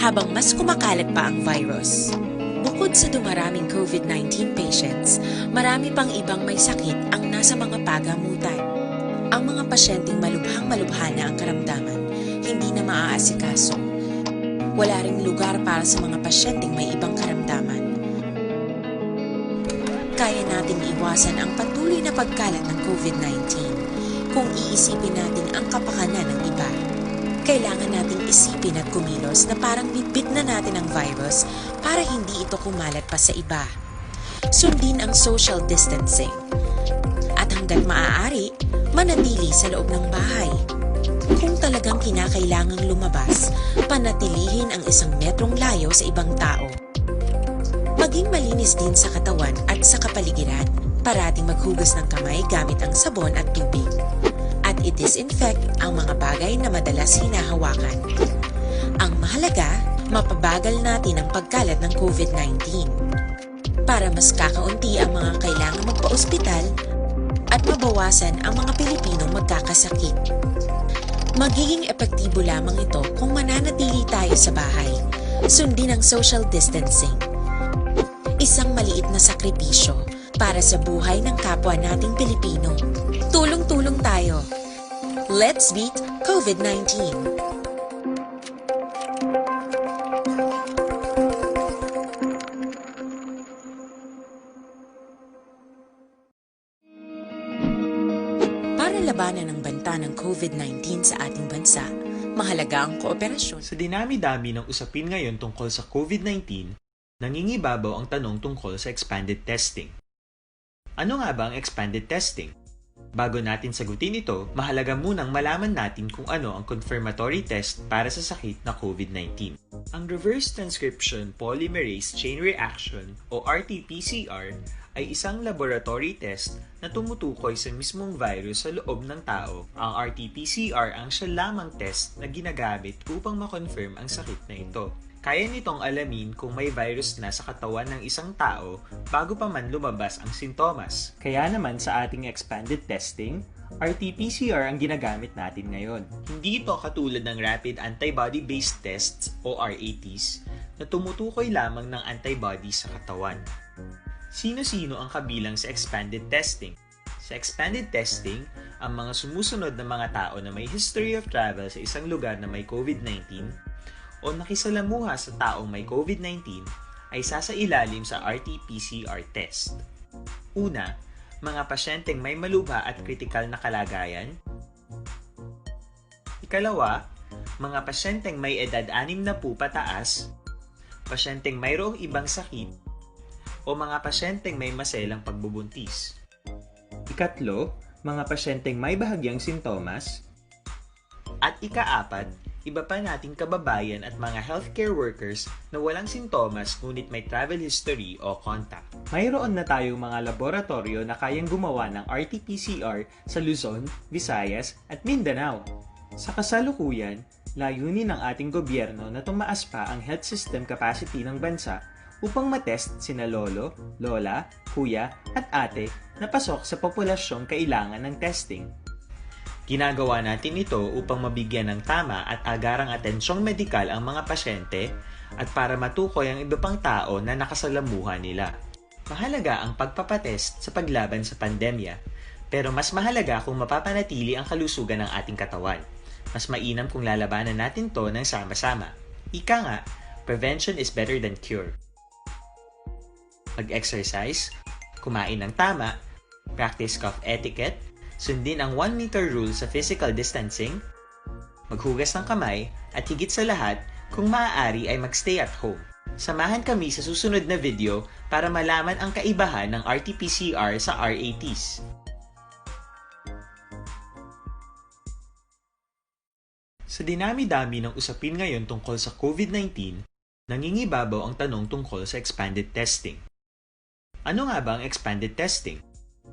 habang mas kumakalat pa ang virus. Bukod sa dumaraming COVID-nineteen patients, marami pang ibang may sakit ang nasa mga pagamutan. Ang mga pasyenteng malubhang-malubha na ang karamdaman, hindi na maaasikaso. Wala ring lugar para sa mga pasyenteng may ibang karamdaman. Kaya nating iwasan ang patuloy na pagkalat ng COVID-nineteen kung iisipin natin ang kapakanan ng iba. Kailangan nating isipin at kumilos na parang bitbit na natin ang virus para hindi ito kumalat pa sa iba. Sundin ang social distancing. At hanggat maaari, manatili sa loob ng bahay. Kung talagang kinakailangang lumabas, panatilihin ang isang metrong layo sa ibang tao. Maging malinis din sa katawan at sa kapaligiran. Parating maghugas ng kamay gamit ang sabon at tubig. At i-disinfect ang mga bagay na madalas hinahawakan. Ang mahalaga, mapabagal natin ang pagkalat ng COVID-nineteen para mas kakaunti ang mga kailangang magpaospital at mabawasan ang mga Pilipinong magkakasakit. Magiging epektibo lamang ito kung mananatili tayo sa bahay. Sundin ang social distancing. Isang maliit na sakripisyo para sa buhay ng kapwa nating Pilipino. Tulong-tulong tayo. Let's beat COVID-nineteen. Para labanan ang banta ng COVID-nineteen sa ating bansa, mahalaga ang kooperasyon. Sa dinami-dami ng usapin ngayon tungkol sa COVID-nineteen, nangingibabaw ang tanong tungkol sa expanded testing. Ano nga ba ang expanded testing? Bago natin sagutin ito, mahalaga munang malaman natin kung ano ang confirmatory test para sa sakit na COVID-nineteen. Ang reverse transcription polymerase chain reaction o R T P C R ay isang laboratory test na tumutukoy sa mismong virus sa loob ng tao. Ang R T P C R ang siya lamang test na ginagamit upang ma-confirm ang sakit na ito. Kaya nitong alamin kung may virus na sa katawan ng isang tao bago pa man lumabas ang sintomas. Kaya naman sa ating expanded testing, R T P C R ang ginagamit natin ngayon. Hindi ito katulad ng rapid antibody-based tests o R A Ts na tumutukoy lamang ng antibody sa katawan. Sino-sino ang kabilang sa expanded testing? Sa expanded testing, ang mga sumusunod na mga tao na may history of travel sa isang lugar na may COVID-nineteen o nakisalamuha sa taong may COVID-nineteen ay sasailalim sa R T P C R test. Una, mga pasyenteng may malubha at kritikal na kalagayan. Ikalawa, mga pasyenteng may edad anim na po pataas, pasyenteng mayroong ibang sakit, o mga pasyenteng may maselang pagbubuntis. Ikatlo, mga pasyenteng may bahagyang sintomas. At ikaapat, iba pa nating kababayan at mga healthcare workers na walang sintomas ngunit may travel history o contact. Mayroon na tayong mga laboratoryo na kayang gumawa ng R T P C R sa Luzon, Visayas, at Mindanao. Sa kasalukuyan, layunin ng ating gobyerno na tumaas pa ang health system capacity ng bansa upang matest sina lolo, lola, kuya, at ate na pasok sa populasyong kailangan ng testing. Ginagawa natin ito upang mabigyan ng tama at agarang atensyong medikal ang mga pasyente at para matukoy ang iba pang tao na nakasalamuha nila. Mahalaga ang pagpapatest sa paglaban sa pandemya, pero mas mahalaga kung mapapanatili ang kalusugan ng ating katawan. Mas mainam kung lalabanan natin 'to ng sama-sama. Ika nga, prevention is better than cure. Mag-exercise, kumain ng tama, practice cough etiquette, sundin ang one meter rule sa physical distancing, maghugas ng kamay, at higit sa lahat, kung maaari ay mag-stay at home. Samahan kami sa susunod na video para malaman ang kaibahan ng R T P C R sa R A Ts. Sa dinami-dami ng usapin ngayon tungkol sa COVID nineteen, nangingibabaw ang tanong tungkol sa expanded testing. Ano nga ba ang expanded testing?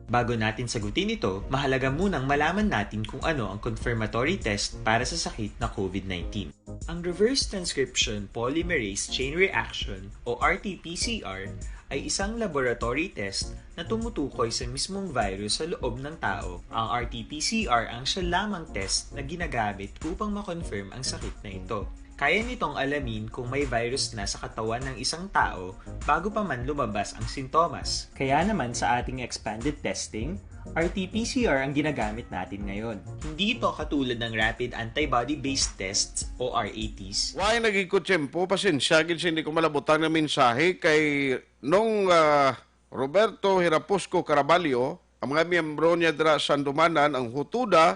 Bago natin sagutin ito, mahalaga munang malaman natin kung ano ang confirmatory test para sa sakit na COVID nineteen. Ang reverse transcription polymerase chain reaction o R T P C R ay isang laboratory test na tumutukoy sa mismong virus sa loob ng tao. Ang R T P C R ang siya lamang test na ginagamit upang ma-confirm ang sakit na ito. Kaya nitong alamin kung may virus na sa katawan ng isang tao bago pa man lumabas ang sintomas. Kaya naman sa ating expanded testing, R T P C R ang ginagamit natin ngayon. Hindi ito katulad ng rapid antibody-based tests o R A Ts. Why naging ko tiyempo? Pasensya gid sa hindi ko malabutan nga mensahe kay nung, ah, Roberto Hirapusco Caraballo, ang mga miyembro niya dira sa Sandumanan, ang Hutuda,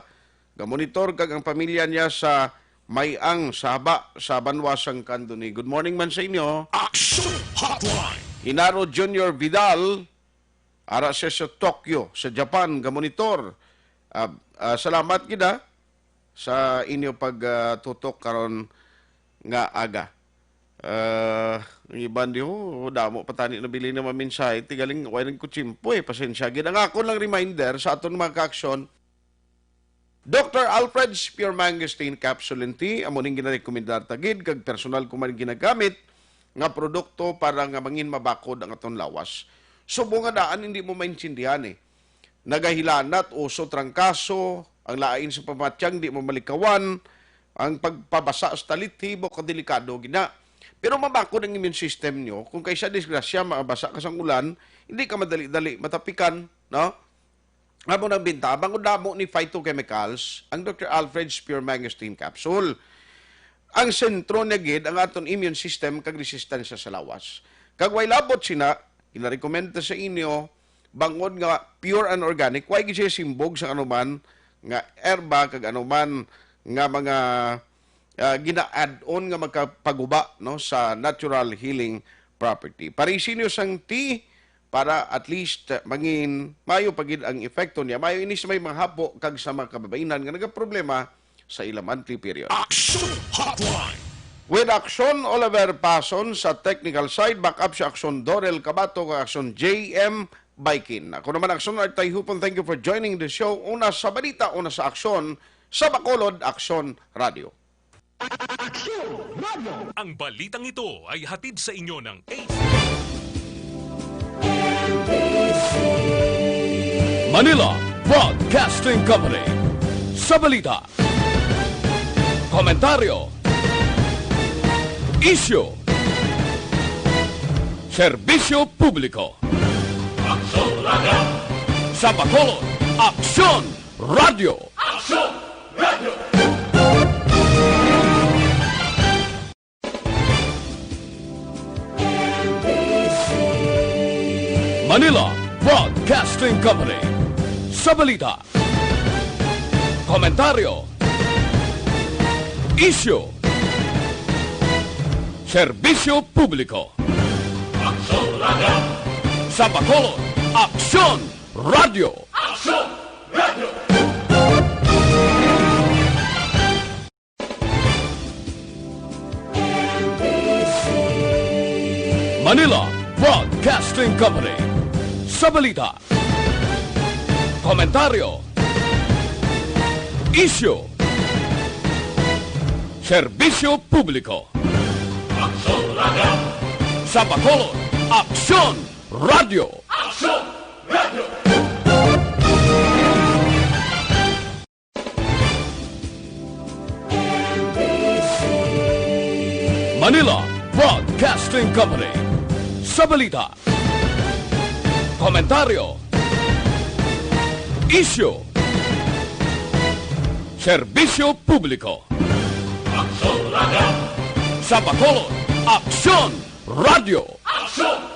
gamonitor kag ang pamilya niya sa May-ang, sa Haba, sa banwa sang Candoni. Good morning man sa inyo. Action Hotline. Hinaro Junior Vidal, ara siya sa Tokyo, sa Japan, gamonitor. Ah, ah, salamat gid, ah, sa inyo pag, ah, tutok karon nga aga. Ah, ang iban di, oh, damo pa tani nabilin nga mga mensahe. Ti galing, wala ko tiyempo, eh. Pasensya gid. Ang akon lang reminder sa aton mga ka-aksyon, Doctor Alfred's Pure Mangosteen Capsule and Tea, amo ning ginarekomendar ta gid, kag personal ko man ginagamit nga produkto para nga mangin mabakod ang aton lawas. Subong nga daan hindi mo maintindihan, eh. Nagahilanat, uso, trangkaso, ang lain sa pamatyang di mo malikawan, ang pagpabasa sa talithi, bukod delikado gina. Pero mabakod ang immune system nyo, kung kaysa disgrasya, mabasa ka sang ulan, hindi ka madali-dali matapikan, no? Amo nang bintaha, bangod damo ni phytochemicals, ang Doctor Alfred's Pure Mangosteen Capsule. Ang sentro niya gid ang aton immune system kag resistensya sa lawas. Kag way labot sina, ginarekomenda sa inyo, bangod nga pure and organic, way gid siya simbog sa anuman nga herba kag anuman nga mga, ah, gina-add-on nga magkapaguba, no, sa natural healing property. Parisi niyo sang tea para at least, ah, mangin mayo pa gid ang epekto niya. Mayo ini sa may mga hapo kag sa mga kababainan nga nagaproblema sa ila monthly period. Action Hotline. With Action Oliver Pason sa technical side, backup si Action Dorel Cabato kag Action J M Baikin. Ako naman, Action Art Tayhupon. Thank you for joining the show. Una sa balita, una sa aksyon, sa Bacolod, Action Radio. Action Radio. Ang balitang ito ay hatid sa inyo ng A C. Manila Broadcasting Company. Sa balita, komentaryo, isyu, serbisyo publiko. Aksyon Radio. Sa Bacolod, Aksyon Radio. Aksyon Radio. Manila Broadcasting Company. Sa balita, komentaryo, isyu, serbisyo publiko. Aksyon Radio. Sa Bacolod, Aksyon Radio. Aksyon Radio. Manila Broadcasting Company. Sa balita, komentaryo, isyu, serbisyo publiko. Aksyon Radio. Sa Bacolod, Aksyon Radio. Aksyon Radio. Manila Broadcasting Company. Sa balita, komentaryo, isyu, serbisyo publiko. Aksyon Radio. Sa Bacolod, Aksyon Radio. Aksyon